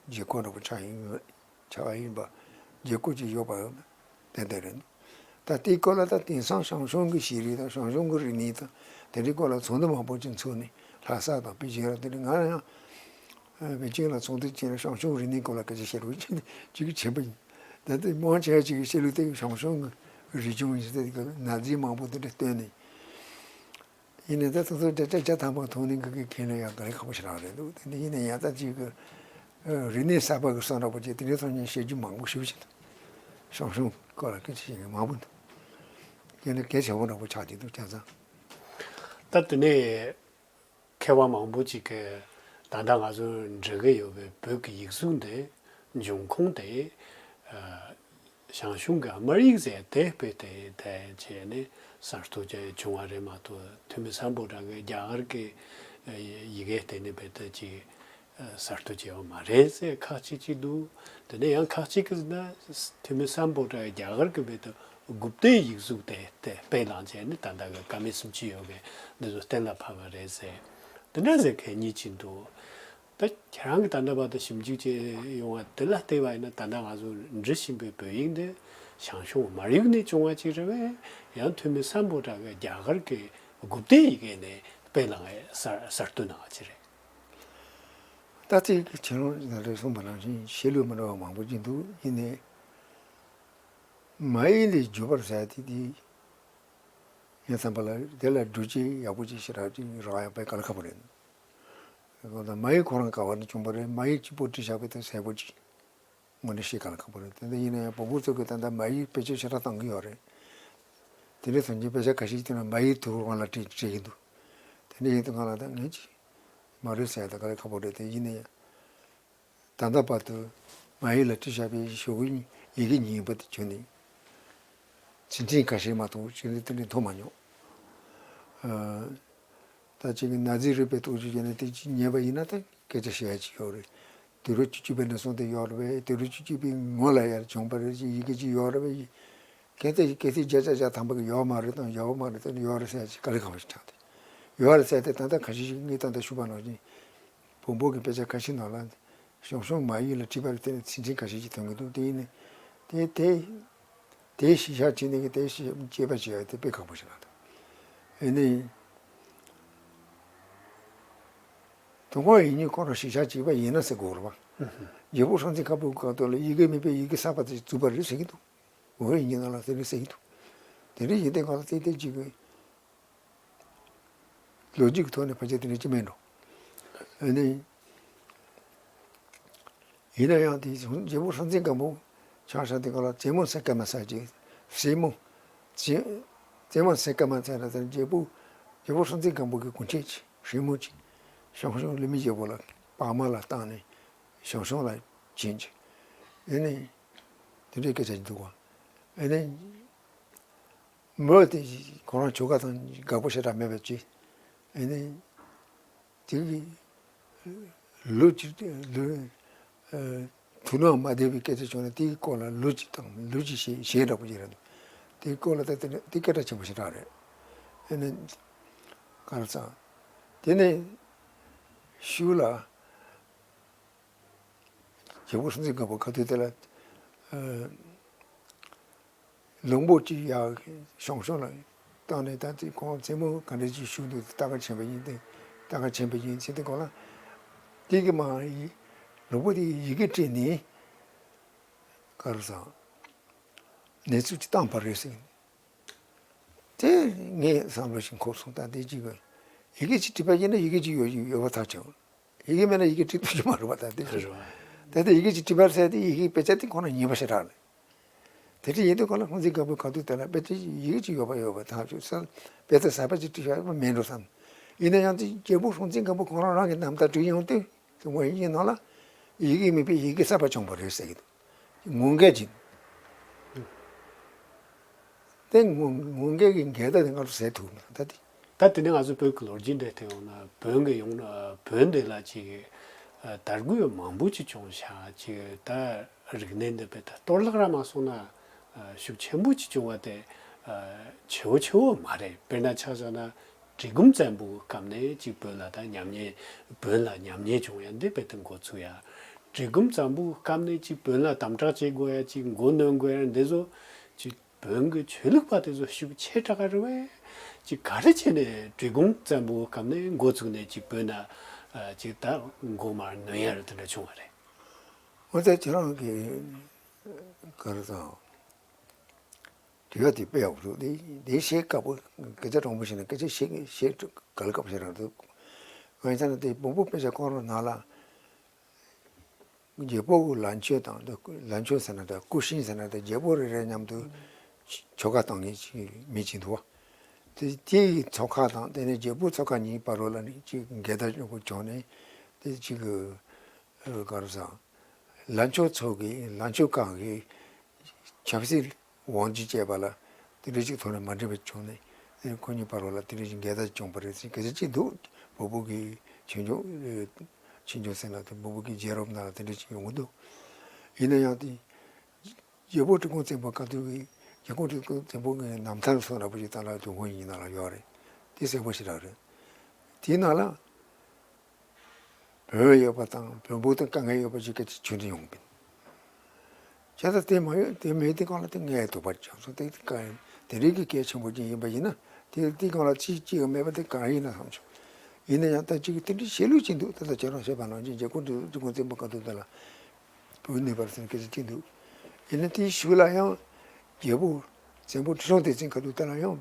རྒྱལ་ཁབ་འདྲ་པོ་ཆགས་ཡིན་ཆགས་ཡིན་པ་རྒྱལ་ཁབ་ཅིག་ཡོད་པ་ཡོད་ན་ཏན་ཏན་རེད། ད་དེའི་སྐོར་ལ་ད་དེང་སང་ཞང་ཞུང་གི་ཤེས་རིག་དང་ཞང་ཞུང་གི་རིག་གནས་དང་དེ་འདྲའི་སྐོར་ལ་ཚོགས་འདུ་མང་པོ་ཅིག་ཚུགས་ནས་ལྷ་ས་དང་པེ་ཅིང་ལ་དེ་འདྲ་ང་ཡང་པེ་ཅིང་ལ་ཚོགས་འདུ་བྱས་ནས་ཞང་ཞུང་རིག་གནས་སྐོར་ལ་སྐད་ཆ་བཤད་རོགས་བྱས་ནས་ཅིག་བྱས་པ་ཡིན། ད་ལྟ་མང་ཆེ་བ་ཅིག་གི་བཤད་ལུགས་དེ་ཞང་ཞུང་གི་རིག་གཞུང་ཡིན་ཟེར་ཏེ་ན་རྫས་མང་པོ་དེ་འདྲ་བཏོན་ནས། ཡིན་ནའི་ད་སོ་སོའི་འབྲེལ་ཆ་བྱ་ཐང་པ་མཐོང་ནས་གི་གི་ཁས་ལེན་ཡང་ག་ལེ་ཁག་པོ་ཞིག་རང་རེད་འདུག་དེ་འདི་ཡིན་ན་ཡང་ད་ཅིག་གི་རིག་གནས་གསར་པ་གི་བསམ་འདྲ་པོ་ཅིག་དེ་འདྲའི་ཐོག་ནས་བཤད་རྒྱུ་མང་པོ་ཞིག་བྱེད་འདུག་ཞང་ཞུང་སྐོར་ལ་སྐད་ཆ་བཤད་མཁན་མང་པོ་འདུག་དེ་ནི་གལ་ཆེན་པོ་འདྲ་པོ་ཆགས་ཀྱི་འདུག་ཁྱེད་ཚང་། ད་དེ་ནས་མཁས་པ་མང་པོ་ཅིག་གིས་ད་ལྟ་ང་ཚོ་འབྲི་གི་ཡོད་པའི་བོད་ཀྱི་ཡིག་གཟུགས་འདི་འབྱུང་ཁུངས་དེ། ཞང་ཞུང་གི་དམར་ཡིག་ཟེར་དེ་དཔེ་དེ་དེ་བྱས་ནས་གསར་གཏོད་ཅིག་བྱུང་བ་རེད་མ་གཏོགས་ཐུ་མི་སམ་བྷོ་ཊ་གི་རྒྱ་གར་གྱི་ཡི་གེ་དེ་ནི་དཔེ་དེ་ཅིག་གསར་གཏོད་བྱས་པ་མ་རེད་ཟེར་ཁ་ཅིག་ཅིག་འདུག་དེ་ནས་ཡང་ཁ་ཅིག་གིས་ན་ཐུ་མི་སམ་བྷོ་ཊ་རྒྱ་གར་གྱི་དཔེ་དེ་ གུཔྟའི་ཡིག་གཟུགས་དེ་དེ་དཔེ་བླངས་བྱས་ནས་ད་ལྟ་གི་བཀའ་མའི་སུམ་ཅུ་ཡོ་གའི་འདི་ཚོ་གཏན་ལ་ཕབ་པ་རེད་ཟེར། འདི་འདྲ་ཟེར་མཁན་གཉིས་ཅིག་འདུག་ད་ཁྱེད་རང་གི་ད་ལྟ་བར་དུ་ཞིབ་འཇུག་བྱས་ཡོང་བ་དེ་ལ་བལྟས་པ་ཡིན་ན། ད་ལྟ་ང་ཚོ་འབྲི་བཞིན་པའི་བོད་ཡིག་འདི་ཞང་ཞུང་མར་ཡུལ་ནས་བྱུང་བ་ཅིག་རེད་པས། ཡང་ཐོན་མི་སམ་བྷོ་ཊ་གིས་རྒྱ་གར་གྱི་གུཔྟའི་ཡི་གེ་ནས་དཔེ་བླངས་པའི་གསར་གསར་གཏོད་གནང་བ་ཅིག་རེད། ད་ཅིག་ཁྱེད་རང་ནང་ལས་གསུངས་པ་ནང་བཞིན་ཤེས་ལུགས་མི་འདྲ་བ་མང་པོ་ཅིག་འདུག་ཡིན་ནའི། མ་ཡིག་ལས་བརྒྱུད་པར་ཟེར་ཡ་དེ་དེ་ངའི་བསམ་པ་ལ་དེ་ལས་སྒྲུབ་བྱེད་ཡག་པོ་ཅིག་ཞེ་དྲག་ཅིག་རག་ཡག་དཔེ་དཀའ་ལས་ཁག་པོ་རེད། དེ་ད་མ་ཡིག་ཁོ་རང་ག་བ་ནས་བྱུང་བ་རེད། མ་ཡིག་གཅིག་པོ་བྲིས་བཞག་པའི་དེ་གསལ་པོ་ཅིག་དངོས་གནས་ཤེས་དཀའ་ལས་ཁག་པོ་རེད། དེ་འདྲ་ཡིན་ན་ཡང་བོན་པོ་ཚོ་གིས་ད་ལྟ་མ་ཡིག་བེད་སྤྱོད་ཞེ་དྲག་བཏང་གི་ཡོད་རེད། དེ་འདྲའི་དོན་རྐྱེན་དཔེ་ཆ་ཁ་ཤས་ཀྱི་སྟེང་ལ་མ་ཡིག་དུ་རང་ལ་བྲིས་བྲིས་ཀྱི་འདུག་དེ་འདྲ་ཡིན་དུས་ང་ལ་ད་ངས་ཅིག་མ་རེད་ཟེར་ཡ་ད་དཀའ་ལས་ཁག་པོ་རེད། དེ་ཡིན་ན་ཡང་། ད་ལྟ་བར་དུ་མ་ཡིག་ལ་བྲིས་བཞག་པའི་ཞོགས་ཀའི་ཡི་གེ་རྙིང་པ་དེ་བྱོན་ནས་ཚིག་ཕྲེང་ཁ་ཤས་མ་གཏོགས་ཅི་འདྲ་དེ་འདྲ་མཐོང་མ་མྱོང་། ཨ། ད་ཅིག་གི་ན་ཟིག་རུས་པའི་རྟོགས་བརྗོད་བྱས་ནས་དེ་ཅིག་ཉན་པ་ཡིན་ན་ད་སྐད་ཆ་བཤད་ཡ་ཅིག་ཡོད་རེད། དུས་རབས་བཅུ་གཅིག་པའི་ནས་བཟུང་སྟེ་ཡོད་རེད་པས། དུས་རབས་བཅུ་གཅིག་པའི་སྔོན་ལ་ཡར་བྱུང་བ་རེད། ཅིག་ཡི་གེ་ཅིག་ཡོད་རེད་པས། གལ་ཏེ་གལ་སྲིད་བརྒྱ་ཆ་བརྒྱ་ཐམ་པ་གི་ཡོད་མ་རེད་དང་ཡོད་མ་རེད་དང་ཡོད་རེད་ཟེར་ཅིག་དཀའ་ལས་ཁག་པོ་ཞིག་ཆགས་ཏེ། ཡོད་རེད་ཟེར་ཏེ་ད་ལྟ་ཁ་ཤས་ཤིག་ངས་ད་ལྟ་ཞུས་པ་ནང་བཞིན་བོན་པོ་གི་དཔེ་ཆ་ཁ་ཤས་ནང་ལ་ཞང་ཞུང་མ་ཡིག་ལ་བྲིས་པ་རེད། དེ་ནས་ཚིག་ཕྲེང་ཁ་ཤས་ཤིག་ཐོན་གི་འདུག་དེ་ཡིན་ནའི་དེ་དེ་དེ་གཞི་བཞག་བྱས་ནས་དེ་གཞི་དཔྱད་པ་བྱེད་ཡ་དེ་དཔེ་ཁག་པོ་ཞིག་རེད་འདུག་ཨ་ནི་དུས་འཁོར་ཡིག་རྙིང་ཁོ་རང་གཞི་བཞག་བྱས་པ་ཡིན་ན་ཟེར་དགོས་རེད་པ། རྒྱལ་པོ་སྲོང་བཙན་སྒམ་པོའི་སྐབས་ཐོག་ལ་ཡི་གེ་མེད་པའི་ཡི་གེ་གསར་པ་དེ་བཙུགས་པ་རེད་ཟེར་གི་འདུག་བོད་ཡིག་རྙིང་ནང་ལ་དེ་འདྲ་ཟེར་གྱི་འདུག་དེ་འདྲ་ཡིན་དུས་ང་ལ་ཏན་ཏན་ཅིག་གི་ལོ་རྒྱུས་ཀྱི་ཐོག་ནས་ཕལ་ཆེར་དེ་འདྲ་ཅིག་མེད་འགྲོ། ཨ་ནི། ཡིན་ན་ཡང་དེ་རྒྱལ་པོ་སྲོང་བཙན་སྒམ་པོ་ཆགས་ས་དེ་ག་ལ་རྩེ་མོ་སེང་ཀེ་མ་ཟེར་གྱི། རྩེ་མོ། རྩེ་རྩེ་མོ་སེང་ཀེ་མ་ཟེར་ན་དེ་རྒྱལ་པོ་རྒྱལ་པོ་སྲོང་བཙན་སྒམ་པོ་གི་སྐུ་མཆེད་ཅིག་རྩེ་མོ་ཅིག་ཞང་ཞུང་བླ་མའི་རྒྱལ་པོ་ལ་བག་མ་ལ་བཏང་ནས་ཞང་ཞུང་ལ་བྱིན་ཅིག་ཨ་ནི། དེ་འདྲའི་སྐད་ཆ་ཅིག་འདུག་ག་ཨ་ནི། མོ་དེ་ཁོ་རང་ཁྱོ་ག་དང་དགའ་པོ་ཞེ་དྲག་མེད་པ་ཅིག་ཨ་ནི། དེ་གི་ལོ་གཅིག་ལོ་ཨ་དུ་ནང་མ་བསྡད་པའི་སྐད་ཆ་བྱུང་ན་དེའི་སྐོར་ལ་ལོ་གཅིག་དང་ལོ་གཅིག་ཞེས་ཞེས་འདྲ་པོ་ཅིག་རེད་འདུག་དེའི་སྐོར་ལ་ད་དེ་དེ་སྐད་གྲགས་ཆེན་པོ་ཞེ་དྲག་རེད། ཨ་ནི། ག་རེ་ཟེར། དེ་ནས་ཤུལ་ལ། རྒྱལ་པོ་སྲོང་བཙན་སྒམ་པོ་ག་དུས་དེ་ལ་ཨ་ལུང་པ་ཅིག་ཡར་ཞང་ཞུང་ལ་བཏང་ནས། ད་དེ་ཁོང་རྩེ་མོ་ག་འདྲ་ཅིག་བཞུགས་འདུག་ལྟ་ག་ཕྱིན་པ་ཡིན་ཏེ། ལྟ་ག་ཕྱིན་པ་ཡིན་ཟེར་དུས་སྒང་ལ། དེ་གི་མ་ལུང་པ་དེ་ཡི་གེ་བྲིས་ནས་ག་རེ་ཟེར། གནས་ཚུལ་ཅིག་བཏང་པ་རེད་ཟེར། དེ་ངའི་བསམ་བློ་ཞིག་འཁོར་སོང་། ད་དེ་ཅིག་ཡི་གེ་ཅིག་བྲིས་པ་ཡིན་ན་ཡི་གེ་ཅིག་ཡོད་ཡོད་པ་ཐག་ཆོད། ཡི་གེ་མེད་ན་ཡི་གེ་བྲིས་ཐུབ་ཀྱི་མ་རེད་པ། ད་དེ་རེད་བ། ད་ལྟ་ཡི་གེ་ཅིག་བྲིས་པར་ཟེར་ཏེ་ཡི་གེ་དཔེ་ཆ་དེ་ཁོ་ན་ཉན་པ་ཞེ་དྲག་རེད། དེ་འདྲ་ཡིན་དུས་ཁོ་ན་སྲོང་བཙན་སྒམ་པོའི་ག་དུས་དེ་ལ་དཔེ་ཆ་ཡི་གེ་ཅིག་ཡོད་པ་ཡོད་པ་ཐག་ཆོད་བསམ། དཔེ་ཆ་གསར་པ་ཅིག་བྲིས་ཡོད་པ་མེད་འགྲོ་བསམ། ཡིན་ན་ཡང་དེ་རྒྱལ་པོ་སྲོང་བཙན་སྒམ་པོ་ཁོ་རང་རང་གི་རྣམ་ཐར་བྲིས་ཡོང་དུས་དེ་ངོ་ཡི་ནང་ལ་ཡི་གེ་མེད་པའི་ཡི་གེ་གསར་པ་བྱུང་བ་རེད་ཟེར་གྱི་འདུག་ངོ་འགལ་གྱི། དེ་ངོ་ངོ་འགལ་གྱི་འགལ་ཟླ་དེ་ང་ཚོ་ཟད་ཐུབ་མི་འདུག་ད་དེ། ད་དེ་ནས་ང་ཚོ་བོད་ཀྱི་ལོ་རྒྱུས་འདྲ་ཐོན་ཡོང་ན། བོན་གྱི་ཡོང་ན་བོན་འདི་ལ་ཅིག་ཨ་དར་རྒུད་མང་པོ་ཅིག་བྱུང་ཤག་ཅིག་ད་རིག་གནས་འདི་དཔེ་ད་གཏོར་བརླག་ར་མ་སོང་ན་ཨ་ཤུགས་ཆེན་པོ་ཅིག་བྱུང་བ་དེ་ཨ་ཆེ་བོ་ཆེ་བོ་མ་རེད། དཔེར་ན་ཆ་བཞག་ན། གྲི་གུམ་བཙན་པོའི་སྐབས་ནས་ཅིག་བོན་ལ་ད་ཉམས་ཉེས། བོན་ལ་ཉམས་ཉེས་བྱུང་ཡ་འདི་དཔེ་ད་འགོ་ཚུགས་ཡ། གྲི་གུམ་བཙན་པོའི་སྐབས་ནས་ཅིག་བོན་ལ་དམ་དྲག་བྱེད་དགོས་ཡ། ཅིག་མགོ་གནོན་དགོས་ཡ་འདི་ཚོ་ཅིག་བོན་གྱི་ཆོས་ལུགས་པ་དེ་ཚོ་ཤུགས་ཆེ་དྲགས་རེད་པས། ཅིག་ག་རེ་བྱས་ནས་གྲི་གུམ་བཙན་པོའི་སྐབས་ནས་འགོ་བཙུགས་ནས་ཅིག་བོན་ལ་ཨ་ཅིག་ད་མགོ་མར་གནོན་ཡ་རེད། དེ་འདྲ་བྱུང་བ་རེད། འོ་ད་ཁྱེད་རང་གིས་ག་རེ་དང་། དུས་ཡག་དེ་དཔེ་ཡག་པོ་འདུག་དེ་དེ་བཤད་དཀའ་པོ། སྐད་ཆ་དྲང་པོ་བཤད་ན་སྐད་ཆ་བཤད་བཤད་ག་ལ་དཀའ་པོ་ཞིག་རང་འདུག་གང་ཡིན་ཟེར་ན་དེ་བོན་པོ་དཔེ་ཆ་ཁོ་རང་ནང་ལ། རྒྱལ་པོ་གི་ལྷ་མཆོད་དང་། ལྷ་མཆོད་ཟེར་ན་ད་སྐུ་ཤིང་ཟེར་ན་ད་རྒྱལ་པོ་རེ་རེ་མཉམ་དུ་ཆོ་ག་བཏང་མཁན་ཅིག་མི་ཅིག་འདུག་པ། དེ་དེའི་ཚོགས་ཁག་དང་དེ་ནས་རྒྱལ་པོའི་ཚོགས་ཁག་གཉིས་བར་ལ་ནི་ཅིག་འགལ་ཟླ་ཡོང་གི་བྱུང་ནས། དེ་ཅིག་གི་ག་རེ་ཟེར། ལྷ་མཆོད་ཚོགས་ཀྱི་ལྷ་མཆོད་ཁང་གི་ཆབ་སྲིད་དབང་སྒྱུར་བྱས་པ་ལ་དེ་འདྲ་ཅིག་ཐོག་ནས་མ་འགྲིག་པ་བྱུང་ནས། ཨེ་ཁོ་གཉིས་བར་བ་ལ་དེ་འདྲ་ཅིག་འགལ་ཟླ་བྱུང་བ་རེད་ཟེར་སྐད་ཆ་ཅིག་འདུག་བོད་པོ་གི་ཆོས་འབྱུང་། ཨེ་ཆོས་འབྱུང་ཟེར་ན་དེ་བོད་པོ་གི་རྒྱལ་རབས་ནང་ལ་དེ་འདྲ་ཅིག་ཡོང་གི་འདུག་ཡིན་ན་ཡང་དེ་རྒྱལ་པོ་གྲི་གུམ་བཙན་པོ་ག་དུས་ཀྱི་ རྒྱལ་ཁོངས་དེ་ཚོ་བོད་ཀྱི་རྣམ་ཐར་སོགས་འདྲ་པོ་ཞིག་ད་ལ་དུས་འཁོར་ཡིན་ན་ལ་ཡོད་རེད། དེ་གསལ་པོ་ཞིག་རག་རེད། དེའི་ནང་ལ་བོན་ཡོད་པ་དང་བོན་པོ་དང་དཀའ་ངལ་ཡོད་པ་ཞིག་ག་ཚོད་ཆུང་དུ་ཡོང་གི་ཡིན། བྱས་ཙང་དེ་མ་ཡོད་དེ་མེད་དེ་གང་ལ་དེ་ངས་དོགས་པ་བྱུང་སོང་། དེ་དེ་ག་དེ་རིགས་ཀྱི་གལ་ཆེན་པོ་ཅིག་ཡིན་པ་ཡིན་ན་དེ་དེ་གང་ལ་ཅིག་ཅིག་མེད་པ་དེ་གང་ཡིན་ན་བསམ་བྱུང་། ཡིན་ན་ཡང་ད་ཅིག་དེ་འདྲའི་བཤད་ལུགས་ཅིག་འདུག་ད་ལྟ་ཁྱེད་རང་བཤད་པ་ནང་བཞིན་རྒྱལ་ཁོངས་དེ་ཚོ་དཀའ་ངལ་ཡོད་པ་ག་དུས་ད་ལ། བོད་ནས་པར་ཟེར་སྐད་ཆ་གཅིག་འདུག་ཡིན་ན་དེའི་གཞུག་ལ་ཡང་རྒྱལ་པོ་བཙན་པོ་ཁྲི་སྲོང་ལྡེ་བཙན་ཁ་ཐུག་ལྟ་ན་ཡང་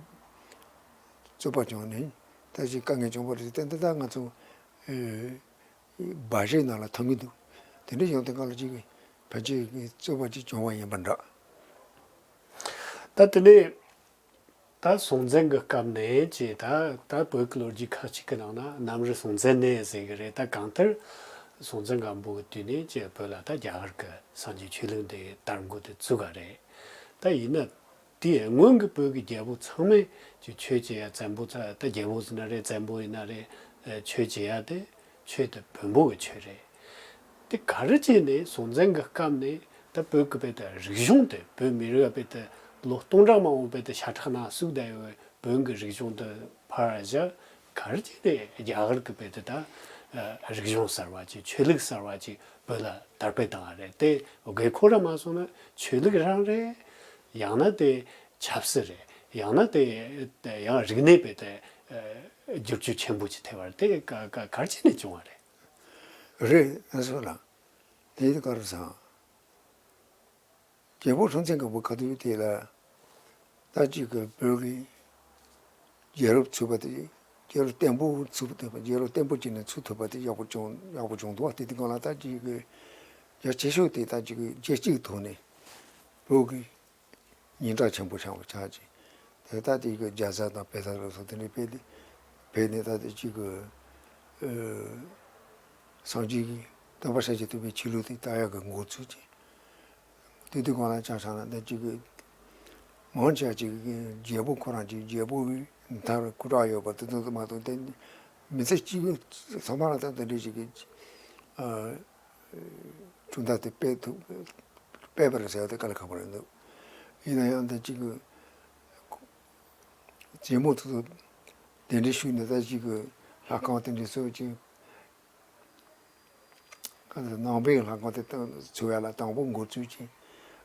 རྩོད་པ་བྱུང་ནས་ད་ཅིག་དཀའ་ངལ་བྱུང་བ་རེད། ཏན་ཏན་ད་ང་ཚོ་སྦ་བཞེད་ནང་ལ་ཐོན་གྱི་འདུག་དེ་འདྲ་ཡོང་དུས་སྒང་ལ་ཅིག་ཕལ་ཆེར་རྩོད་པ་ཅིག་བྱུང་བ་ཡིན་པ་འདྲ། ད་དེ་ནས། ད་སྲོང་བཙན་གྱི་སྐབས་ནས་ཅེས་ད་ད་བོད་ཀྱི་ལོ་རྒྱུས་ཁག་ཅིག་གི་ནང་ན་གནམ་རི་སྲོང་བཙན་ནས་ཟེར་གི་རེད། ད་གང་ལྟར་སྲོང་བཙན་སྒམ་པོ་གི་དུས་ནས་ཅེས་བོད་ལ་ད་རྒྱ་གར་གྱི་སངས་རྒྱས་ཆོས་ལུགས་འདི་དར་འགོ་དེ་བཙུགས་པ་རེད། ད་ཡིན་ན་དེའི་སྔོན་གྱི་བོད་ཀྱི་རྒྱལ་པོ་ཚང་མས་ཅེས་ཆོས་བྱེད་ཡ་བཙན་པོ་ད་རྒྱལ་པོ་ཟེར་ན་རེད། བཙན་པོ་ཡིན་ན་རེད། ཆོས་བྱེད་ཡ་དེ་ཆོས་དེ་བོན་པོ་གི་ཆོས་རེད། དེ་ག་རེ་བྱས་ནས་སྲོང་བཙན་གྱི་སྐབས་ནས་ད་བོད་ཀྱི་བོད་དུ་རིག་གཞུང་དེ་བོད་མི་རིགས་བོད་དུ་ལོ་སྟོང་ཕྲག་མང་པོ་བོད་དུ་ཤ་ཁྲག་ནང་བསྲེས་བསྡད་ཡོད་བོད་ཀྱི་རིག་གཞུང་དེ་ཕར་བཞག་ག་རེ་བྱས་ནས་རྒྱ་གར་གྱི་བོད་དུ་ད་རིག་གཞུང་གསར་བ་ཅིག་ཆོས་ལུགས་གསར་བ་ཅིག་བོད་ལ་དར་སྤེལ་བཏང་བ་རེད། དེ་དགོས་མཁོ་ར་མ་སོང་ན་ཆོས་ལུགས་རང་རེད། ཡང་ན་དེ་ཆབ་སྲིད་རེད། ཡང་ན་དེ་ཡང་རིག་གནས་བོད་དུ་བསྒྱུར་བཅོས་ཆེན་པོ་ཅིག་ཐེབས་པ་རེད། དེ་ག་ག་ག་རེ་བྱས་ནས་བྱུང་བ་རེད། རེད། ཨ་སོ་ལགས། དེ་ག་རེ་ཟེར། རྒྱལ་པོ་སྲོང་བཙན་སྒམ་པོ་ག་དུས་དེ་ལ་ད་ཅིག་གི་བོད་ཀྱི་རྒྱལ་རབས་ཚུགས་པ་དེ་རྒྱལ་རབས་བརྟན་པོ་ཚུགས་ཐུབ་པ་རྒྱལ་རབས་བརྟན་པོ་ཅིག་ནས་ཚུགས་ཐུབ་པ་དེ་ཡག་པོ་བྱུང་ཡག་པོ་བྱུང་འདུག་བ། དེ་དེ་གང་ལ་ད་ཅིག་གི་རྒྱ་ཆེ་ཤོས་དེ་ད་ཅིག་གི་རྒྱལ་སྤྱིའི་ཐོག་ནས་བོད་ཀྱི་སྙན་གྲགས་ཆེན་པོ་ཆགས་པ་ཆགས་ཅིང་། དེ་ལྟ་དེ་གི་རྒྱ་བཟའ་དང་བལ་བཟའ་ལ་སོགས་དེ་འདྲའི་དཔེ་དེ་བོད་ནས་ད་དེ་གཅིག་གི་སངས་རྒྱས་ཀྱི་སྟོན་པ་ཤཱཀྱ་ཐུབ་པའི་ཆོས་ལུགས་དེ་ལྟ་ཡག་གི་འགོ་ཚུགས་ཅིང་། དེ་དུས་གང་ལ་ཆ་བཞག་ན་དེ་གཅིག་གི་མང་ཆེ་གཅིག་གི་རྒྱལ་པོ་ཁོ་རང་གཅིག་རྒྱལ་པོ་གི་མཐར་སྐུ་དྲག་ཡོད་པ་དེ་ཚོ་མ་གཏོགས་དེ་མི་ཚེ་གཅིག་གི་ཚང་མ་ལ་ད་དེ་འདྲའི་གཅིག་གི་གྲུབ་མཐའ་དེ་སྤེལ་ཐུབ་སྤེལ་བར་ཟེར་བ་དེ་དཀའ་ལས་ཁག་པོ་རེད་འདུག་ཡིན་ན་ཡང་ད་ཅིག་གི་རྗེ་མོ་ཚོ་གདན་འདྲེན་ཞུས་ནས་ད་ཅིག་གི་ལྷ་ཁང་དེ་འདྲ་བཟོས་ཅིང་ག་ཚོད་ནང་པའི་ལྷ་ཁང་དེ་བཙུགས་ཡ་ལ་དང་པོ་འགོ་བཙུགས་ཅིང་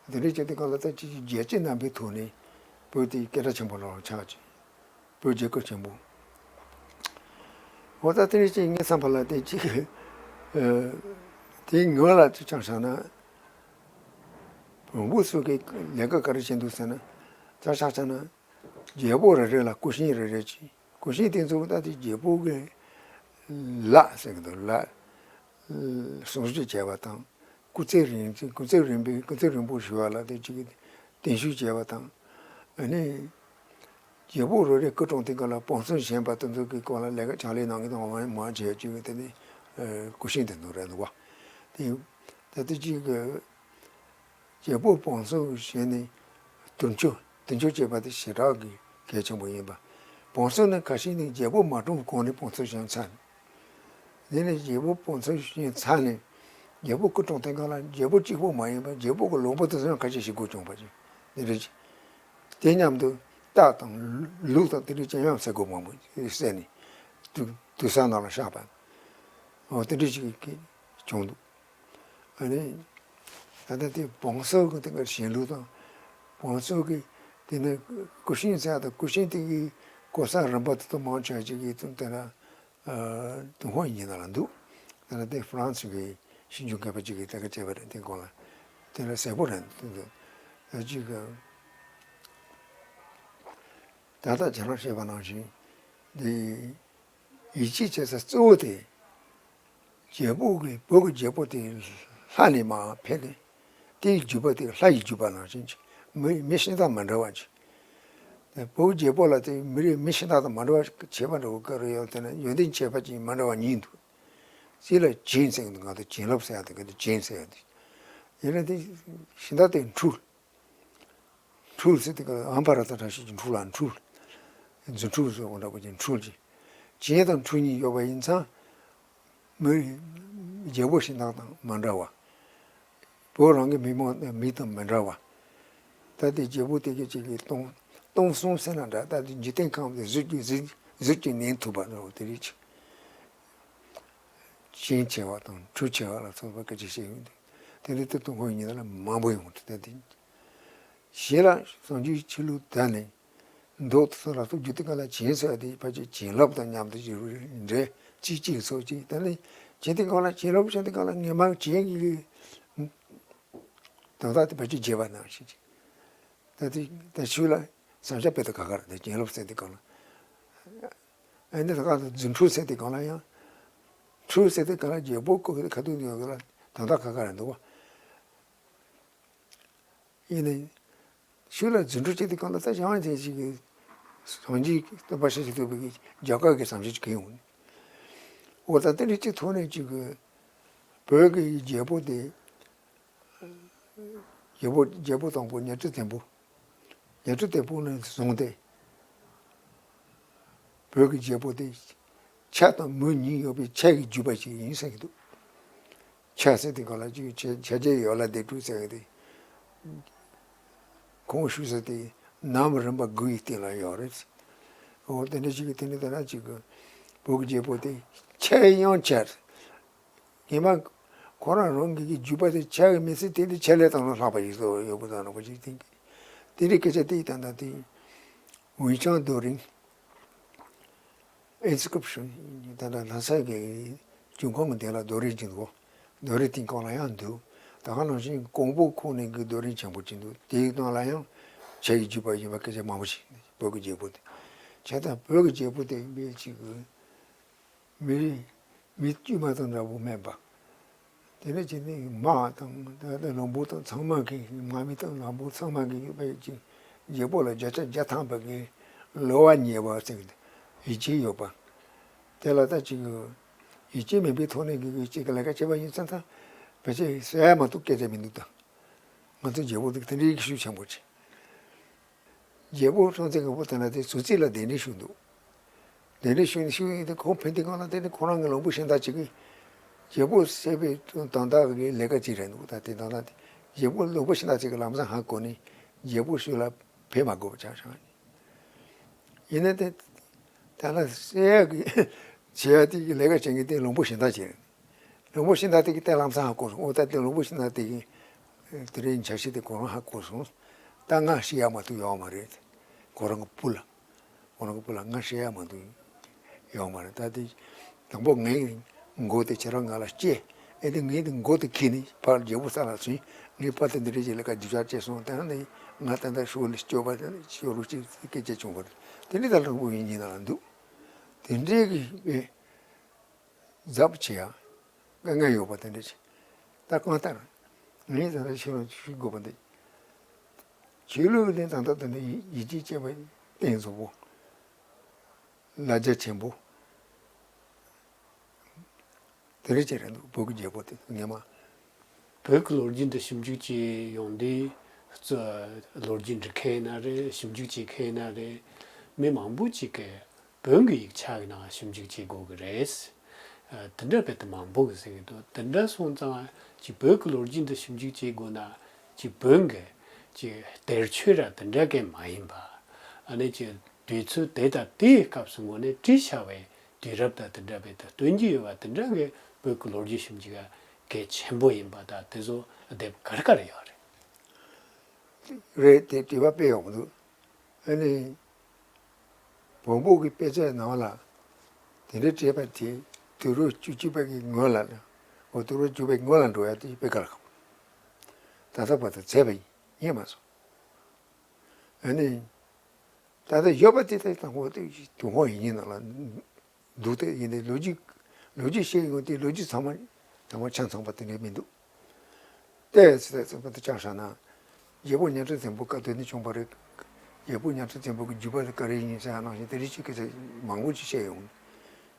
དེ་འདྲ་བྱས་ཏེ་གང་ལ་ད་ཅིག་གི་རྒྱལ་སྤྱི་རྣམ་པའི་ཐོག་ནས་བོད་དེ་སྐད་གྲགས་ཆེན་པོ་རང་ཆགས་ཅིང་། བོད་རྒྱལ་ཁབ་ཆེན་པོ། འོ་ད་དེ་ནས་ཅིག་ངའི་བསམ་པ་ལ་དེ་ཅིག་ཨ་དེའི་ངོས་ལ་ཅིག་ཆ་བཞག་ན། བོན་པོ་ཚོ་གི་ལས་ཀ་ག་རེ་བྱས་འདུག་ཟེར་ན། ཆ་བཞག་ན། རྒྱལ་པོ་རེ་རེ་ལ་སྐུ་ཞབས་རེ་རེ་ཅིག་སྐུ་ཞབས་དེ་ཚོ་ད་དེ་རྒྱལ་པོ་གི་ལག་ཟེར་གི་འདུག་ལག་སྲུང་སྐྱོབ་བྱས་པ་དང་། སྐུ་ཚེ་རིང་ཚེ་སྐུ་ཚེ་རིང་པོའི་སྐུ་ཚེ་རིང་པོ་ཞུ་བ་ལ་དེ་ཅིག་གི་བརྟན་བཞུགས་བྱས་པ་དང་། ཨ་ནི། རྒྱལ་པོ་རེ་རེ་སྐུ་གྲོངས་དུས་སྐབས་ལ་བང་སོ་བཞེངས་པ་དེ་ཚོ་གི་སྐོར་ལ་ལས་ཀ་ཕྱག་ལས་གནང་མཁན་དང་མང་མང་ཆེ་བ་ཅིག་དེ་ནི་སྐུ་ཞབས་དེ་ཚོ་རེད་འདུག་བ། དེ་ད་དེ་ཅིག་གི་རྒྱལ་པོ་བང་སོ་བཞེངས་ནས་དུར་མཆོད་དུར་མཆོད་བྱས་པ་དེ་ཞེ་དྲག་གི་གལ་ཆེན་པོ་ཡིན་པ། བང་སོ་ནི་ཁ་ཤས་ནི་རྒྱལ་པོ་མ་གྲོངས་གོང་ནས་བང་སོ་བཞེངས་ཚར། དེ་ནས་རྒྱལ་པོ་བང་སོ་བཞེངས་ཚར་ནས་རྒྱལ་པོ་སྐུ་གྲོངས་དུས་སྐབས་ལ་རྒྱལ་པོ་གཅིག་པོ་མ་ཡིན་པར་རྒྱལ་པོ་གི་ལུང་པ་དེ་ཚོ་ཡང་ཁ་ཤས་ཤིག་སྒོ་བྱུང་བ་ཅིག་འདི་འདྲ་ཅིག་དེ་མཉམ་དུ་རྟ་དང་ལུག་དང་དེ་འདྲའི་ཅན་ཡང་ཟས་གོས་མང་པོ་བསད་ནས་དུ་དུར་ས་ནང་ལ་བཞག་པ། འོ་དེ་འདྲ་ཅིག་གི་བྱུང་འདུག་ཨ་ནི་ད་ལྟ་དེ་བང་སོ་གི་དེ་ག་བཞེངས་ལུགས་དང་བང་སོ་གི་དེ་ནས་སྐུ་ཞབས་ཟེར་ཡ་དང་སྐུ་ཞབས་དེ་གི་གོ་ས་རིམ་པ་དེ་ཚོ་མང་ཆེ་བ་ཅིག་གི་དེ་ན། ཨ་ཏུན་ཧོང་ཡིན་ན་ལ་འདུག་ད་ལྟ་དེ་ཧྥ་རན་སི་གི་ཞིབ་འཇུག་མཁས་པ་ཅིག་གིས་དེ་ག་བྱས་པ་རེད། དེ་སྐོར་ལ་དེ་ལ་གསལ་པོ་རེད་འདུག་ད་ཅིག་གི་ད་ལྟ་ཁྱེད་རང་བཤད་པ་ནང་བཞིན་དེ་ཡིད་ཆེས་བྱེད་ས་གཙོ་བོ་དེ་རྒྱལ་པོ་གི་བོད་ཀྱི་རྒྱལ་པོ་དེ་ལྷ་ནས་མར་ཕེབས་ཏེ་དེའི་བརྒྱུད་པ་དེ་ལྷ་ཡི་བརྒྱུད་པ་ནང་བཞིན་ཅིག་མི་མི་གཤིན་རྟགས་མ་འདྲ་བ་ཅིག་བོད་རྒྱལ་པོ་ལ་དེ་མི་རིགས་མི་གཤིན་རྟགས་དང་མ་འདྲ་བ་བྱེད་པ་འདྲ་བོ་ག་རེ་ཡོད་དེ་ན་ཡོན་ཏན་ཁྱད་པར་ཅན་མ་འདྲ་བ་གཉིས་འདུག་གཅིག་ལ་བྱིན་ཟེར་གི་འདུག་ང་ཚོ་བྱིན་རླབས་ཟེར་ཡ་དེ་ག་དེ་བྱིན་ཟེར་ཡ་དེ། ཡིན་ན་དེ་གཤིན་རྟགས་དེ་འཁྲུལ། འཁྲུལ་ཟེར་དེ་ག་ཨམ་བ་ར་ཏ་བཀྲ་ཤིས་ཀྱི་འཁྲུལ་ལ་འཁྲུལ། རྫུ་འཕྲུལ་ཟེར་བ་འདྲ་པོ་ཅིག་འཁྲུལ་ཅིག་བྱིན་དང་འཁྲུལ་གཉིས་ཡོད་པ་ཡིན་ཙང་། མི་རྒྱལ་པོ་གཤིན་རྟགས་དང་མ་འདྲ་བ། བོད་རང་གི་མི་མང་མི་དང་མི་འདྲ་བ། ད་དེ་རྒྱལ་པོ་དེ་གི་ཅིག་གི་སྟོང་སྟོང་གསུམ་ཟེར་ན་འདྲ། ད་དེ་འཇིག་རྟེན་ཁམས་དེ་གཟུགས་ཀྱི་གཟུགས་གཟུགས་ཀྱི་ནད་ཐུབ་པ་ནོ། དེ་རིགས་ཅིག་ཞེན་ཆེ་བ་དང་འཁྲུལ་ཆེ་བ་ལ་སོགས་པ་སྐད་ཆ་བཤད་ཡོང་དུས། དེ་ལས་དེ་དུས་ཁོང་ཉིད་ལ་མང་པོ་ཡོང་དུས། ད་དེ་ཞེས་ལ་སངས་རྒྱས་ཆོས་ལུགས་དར་ནས་མདོ་དེ་ཚོ་ལ་སོགས་རྒྱུད་སྡེ་གང་ལ་བྱིན་ཟེར་བ་དེ་ཕལ་ཆེར་བྱིན་རླབས་དང་མཉམ་དུ་བཞུགས་པའི་འདྲེ་གཅིག་གཅིག་སོགས་ཀྱིས། ད་ནི་བྱིན་དེ་གང་ལ་བྱིན་རླབས་བྱིན་དེ་གང་ལ་ངེས་མ་བྱིན་གྱི་དོན་དག་དེ་ཕལ་ཆེར་བརྗེད་པ་ནང་བཞིན་ཅིག་ད་དེ་ད་ཆོས་ལ་བསམ་བྱ་དཔེ་དང་ཁ་ཁར་དེ་བྱིན་རླབས་ཟེར་དེ་གང་ལ། ཨ་ནི་ད་ག་རྫུ་འཕྲུལ་ཟེར་དེ་གང་ལ་ཡང་། འཕྲུལ་ཟེར་དེ་གང་ལ་རྒྱལ་པོ་ཁོ་གི་ཁ་ཐུག་ཡོད་ལ་དོན་དག་ཁ་ཁར་འདུག་བ། ཡིན་ནའི་ཆོས་ལ་རྫུ་འཕྲུལ་བྱེད་དེ་གང་ལ་ད་བྱང་དེ་ཞིག་གི་སངས་རྒྱས་སྟོན་པ་ཤཱཀྱ་ཐུབ་པའི་རྒྱ་གར་གྱི་བསམ་བྱ་ཅིག་གི་ཡོང་། འོ་ད་དེ་འདྲ་ཅིག་ཐོག་ནས་ཅིག་གི་བོད་ཀྱི་རྒྱལ་པོ་དེ། རྒྱལ་པོ་རྒྱལ་པོ་དང་པོ་གཉའ་ཁྲི་བཙན་པོ། གཉའ་ཁྲི་བཙན་པོ་ནས་བཟུང་སྟེ་བོད་ཀྱི་རྒྱལ་པོ་དེ་ཆ་དང་མུ་གཉིས་ཡོད་པའི་ཆ་ཡི་བརྒྱུད་པ་ཞིག་ཡིན་ཟེར་གྱི་འདུག་ཆ་ཟེར་དེ་ག་ལ་ཅིག་ཆ་ཆ་རྒྱལ་ཡོད་ལ་སྡེ་དྲུག་ཟེར་གྱི་དེ། ཁོང་ཞུ་ས་དེ་ནམ་རིམ་པ་དགུ་ཡི་སྟེང་ལ་ཡོད་རེད། འོ་དེ་འདྲ་ཞིག་གི་དེ་འདྲ་ད་ན་ཅིག་གི་བོད་ཀྱི་རྒྱལ་པོ་དེ་ཆ་ཡང་ཆ། ངེས་པ་ཁོ་རང་རང་གི་རྒྱུད་པ་དེ་ཆ་གི་མི་ཚེ་དེ་འདྲ་ཆ་ལས་དང་ལྷག་པ་ཞིག་བཟོ་ཡོད་པ་དང་ནང་པ་ཞིག་བསྟན་གི། དེ་འདྲའི་སྐད་ཆ་དེ་ད་ལྟ་དེ་ཝུན་ཅང་རྡོ་རིང་། ཨིན་སི་ཀྲིབ་ཤན། ད་ལྟ་ལྷ་ས་གི་འབྱུང་ཁུངས་ཀྱི་དེ་ལ་རྡོ་རིང་ཅིག་འདུག་རྡོ་རིང་དེའི་སྒང་ལ་ཡང་འདུག་ད་ག་ནང་བཞིན་ཀོང་པོ་ཁོངས་ནས་ཀྱི་རྡོ་རིང་ཆེན་པོ་ཅིག་འདུག་དེའི་ནང་ལ་ཡང་ཆ་ཡི་བརྒྱུད་པ་ཡིན་པ་སྐད་ཆ་མང་པོ་ཞིག་བོད་ཀྱི་རྒྱལ་པོ་དེ། བྱས་ཙང་བོད་ཀྱི་རྒྱལ་པོ་དེ་མི་གཅིག་གི་མི་མི་དཀྱུས་མ་དང་འདྲ་བོ་མེད་པ། དེ་ནས་ཅི་ནས་དམག་དང་ད་ལྟ་ལུང་པ་དང་ཚང་མ་གི་དམག་མི་དང་ལུང་པ་ཚང་མ་གི་དཔེ་ཅིག་རྒྱལ་པོ་ལ་བརྒྱ་ཆ་བརྒྱ་ཐམ་པ་གི་བློ་བ་ཉེ་བ་ཟེར་གི་ཡིད་ཆེས་ཡོད་པ། དེ་ལ་ད་ཅིག་ཡིད་ཆེས་མེད་པའི་ཐོག་ནས་གི་ཅིག་གི་ལས་ཀ་བྱེད་པ་ཡིན་ཙང་ད་ཕལ་ཆེར་ཟེར་ཡ་མ་གཏོགས་སྐད་ཆ་མི་འདུག་ད་ང་ཚོ་རྒྱལ་པོ་འདུག་དེ་འདྲའི་ཤུགས་ཆེན་པོ་ཆེ། རྒྱལ་པོ་སྲོང་བཙན་སྒམ་པོ་དེ་ན་དེ་ཟུར་རྩིས་ལ་གདན་འདྲེན་ཞུས་འདུག་གདན་འདྲེན་ཞུས་ནས་ཞུས་ཡིན་དེ་ཁོང་ཕན་བདེ་སྒང་ལ་དེ་ནི་ཁོ་རང་གི་ལུང་པ་གཞན་དག་ཅིག་གིས་རྒྱལ་པོ་བསད་པའི་དོན་དག་གི་ལས་ཀ་ཅིག་རེད་འདུག་ད་དེ་དོན་དག་དེ་རྒྱལ་པོ་ལུང་པ་གཞན་དག་ཅིག་གིས་ལམ་སང་ཧ་གོ་ནས་རྒྱལ་པོ་ཞུ་ལ་ཕེབས་མ་དགོས་པ་ཆགས་བྱུང་། ཡིན་ན་དེ་ད་ལ་བསད་ཡག་གི་བྱེད་ཡག་དེ་གི་ལས་ཀ་བྱེད་མཁན་དེ་ལུང་པ་གཞན་དག་ཅིག་རེད། ལུང་པ་གཞན་དག་དེ་གིས་ལྟ་ལམ་སང་ཧ་གོ་སོང་། འོ་ད་དེ་ལུང་པ་གཞན་དག་དེ་གིས་དེ་རིང་འཆར་གཞི་དེ་ཁོ་རང་ཧ་གོ་སོང་། ད་ང་ཤི་ཡག་མ་གཏོགས་ཡོད་མ་རེད། ཁོ་རང་གི་བུ་ལ། ཁོ་རང་གི་བུ་ལ་ང་ཤི་ཡག་མ་གཏོགས་ཡོད་མ་རེད། ད་དེ་དང་པོ་ངའི་མགོ་དེ་ཁྱེད་རང་ང་ལ་སྐྱེས། ཨེ་དེ་ངའི་དེ་མགོ་དེ་ཁྱེར་ནས་ཕར་རྒྱལ་པོ་ས་ལ་སོང་། ངའི་ཕ་དེ་འདི་འདྲ་ཞིག་ལས་ཀ་རྒྱུ་ཆ་བྱས་སོང་། ད་ནི་ང་ད་ལྟ་ཤོག་ལས་སྐྱོབ་པ་དེ་ཤོག་ལུགས་ཅིག་སྐད་ཆ་བྱུང་བ་རེད། དེ་འདྲ་ད་ལུང་པ་ཡིན་ཉིན་ལ་འདུག་དེ་འདྲའི་གི་དཔེ། ཟབ་ཆེ་ཡང་དཀའ་ངལ་ཡོད་པ་དེ་འདྲ་ཞིག་ད་གང་ལྟར་ངས་ད་ལྟ་ཤེས་པ་ཞུ་དགོས་པ་འདི། ཆོས་ལུགས་ནི་ད་ལྟ་དེ་འདྲ་ཡིད་ཆེས་བྱེད་པའི་རྟེན་གཙོ་བོ། ལ་རྒྱ་ཆེན་པོ། དེ་རེད་ཅེས་རེད་འདུག་བོད་ཀྱི་རྒྱལ་པོ་དེ་ངས་མ། བོད་ཀྱི་ལོ་རྒྱུས་འདི་ཞིབ་འཇུག་བྱས་ཡོང་དུས། ལོ་རྒྱུས་འབྲི་མཁན་ཡིན་ན་རེད། ཞིབ་འཇུག་བྱེད་མཁན་ཡིན་ན་རེད། མི་མང་པོ་ཅིག་གིས་བོན་གྱི་ཡིག་ཆ་གི་ནང་ཞིབ་འཇུག་བྱེད་དགོས་ཀྱི་རེད། ཨ། དེ་འདྲ་དཔེ་དེ་མང་པོ་གིས་ཟེར་གྱི་འདུག་དེ་འདྲ་སོང་ཙང་ཅིག་བོད་ཀྱི་ལོ་རྒྱུས་འདི་ཞིབ་འཇུག་བྱེད་དགོས་ན་ཅིག་བོན་གྱི་ཅིག་གཏེར་ཆོས་ར་དེ་འདྲ་གས་མ་ཡིན་པ། ཨ་ནི་ཅིག་དུས་ཚོད་དེ་དང་དེའི་སྐབས་སུ་དངོས་གནས་བྲིས་བཞག་པའི་དུས་རབས་དང་དེ་འདྲ་བའི་དང་སྟོན་གྱི་ཡོད་པ་དེ་འདྲ་གི་བོད་ཀྱི་ལོ་རྒྱུས་ཞིབ་འཇུག་ག་གལ་ཆེན་པོ་ཡིན་པ་དང་དེ་ཚོ་དེབ་ག་རེ་ག་རེ་ཡོད་རེད། རེད་དེ་བྲིས་པ་དཔེ་ཡོང་མི་འདུག་ཨ་ནི་བོན་པོ་གི་དཔེ་ཆའི་ནང་ལ་དེ་འདྲ་བྲིས་པ་དེ་དུས་རབས་བཅུ་གཅིག་པ་གི་སྔོན་ལ་ལ་འོ་དུས་རབས་བཅུ་པའི་སྔོན་ལ་འགྲོ་ཡ་དེ་དཔེ་དཀའ་ལས་ཁག་པོ་ད་ལྟ་བར་དུ་མཛད་པ་ཡིན་མ་སོང་། ཨ་ནི། ད་ལྟ་ཡོད་པ་དེ་དག་དང་པོ་དེ་དུས་འཁོར་ཡིག་རྙིང་ནང་ལ་འདུག་སྟེ་ཡིན་ཏེ་ལོ་རྒྱུས་ལོ་རྒྱུས་བཤད་ཡོང་དུས་ལོ་རྒྱུས་ཚང་མ་ཚང་མ་ཆ་ཚང་པ་དེ་འདྲ་མི་འདུག་ཏོག་ཙམ་ཙམ་པ་དེ་ཆ་བཞག་ན་རྒྱལ་པོ་གཉའ་ཁྲི་བཙན་པོ་སྐབས་དེ་ནས་བྱུང་བ་རེད། རྒྱལ་པོ་གཉའ་ཁྲི་བཙན་པོ་གི་རྒྱུད་པ་དེ་ག་རེ་ཡིན་ཟེར་ཡ་ནང་བཞིན་དེ་རིགས་ཀྱི་སྐད་ཆ་མང་པོ་ཅིག་བཤད་ཡོང་།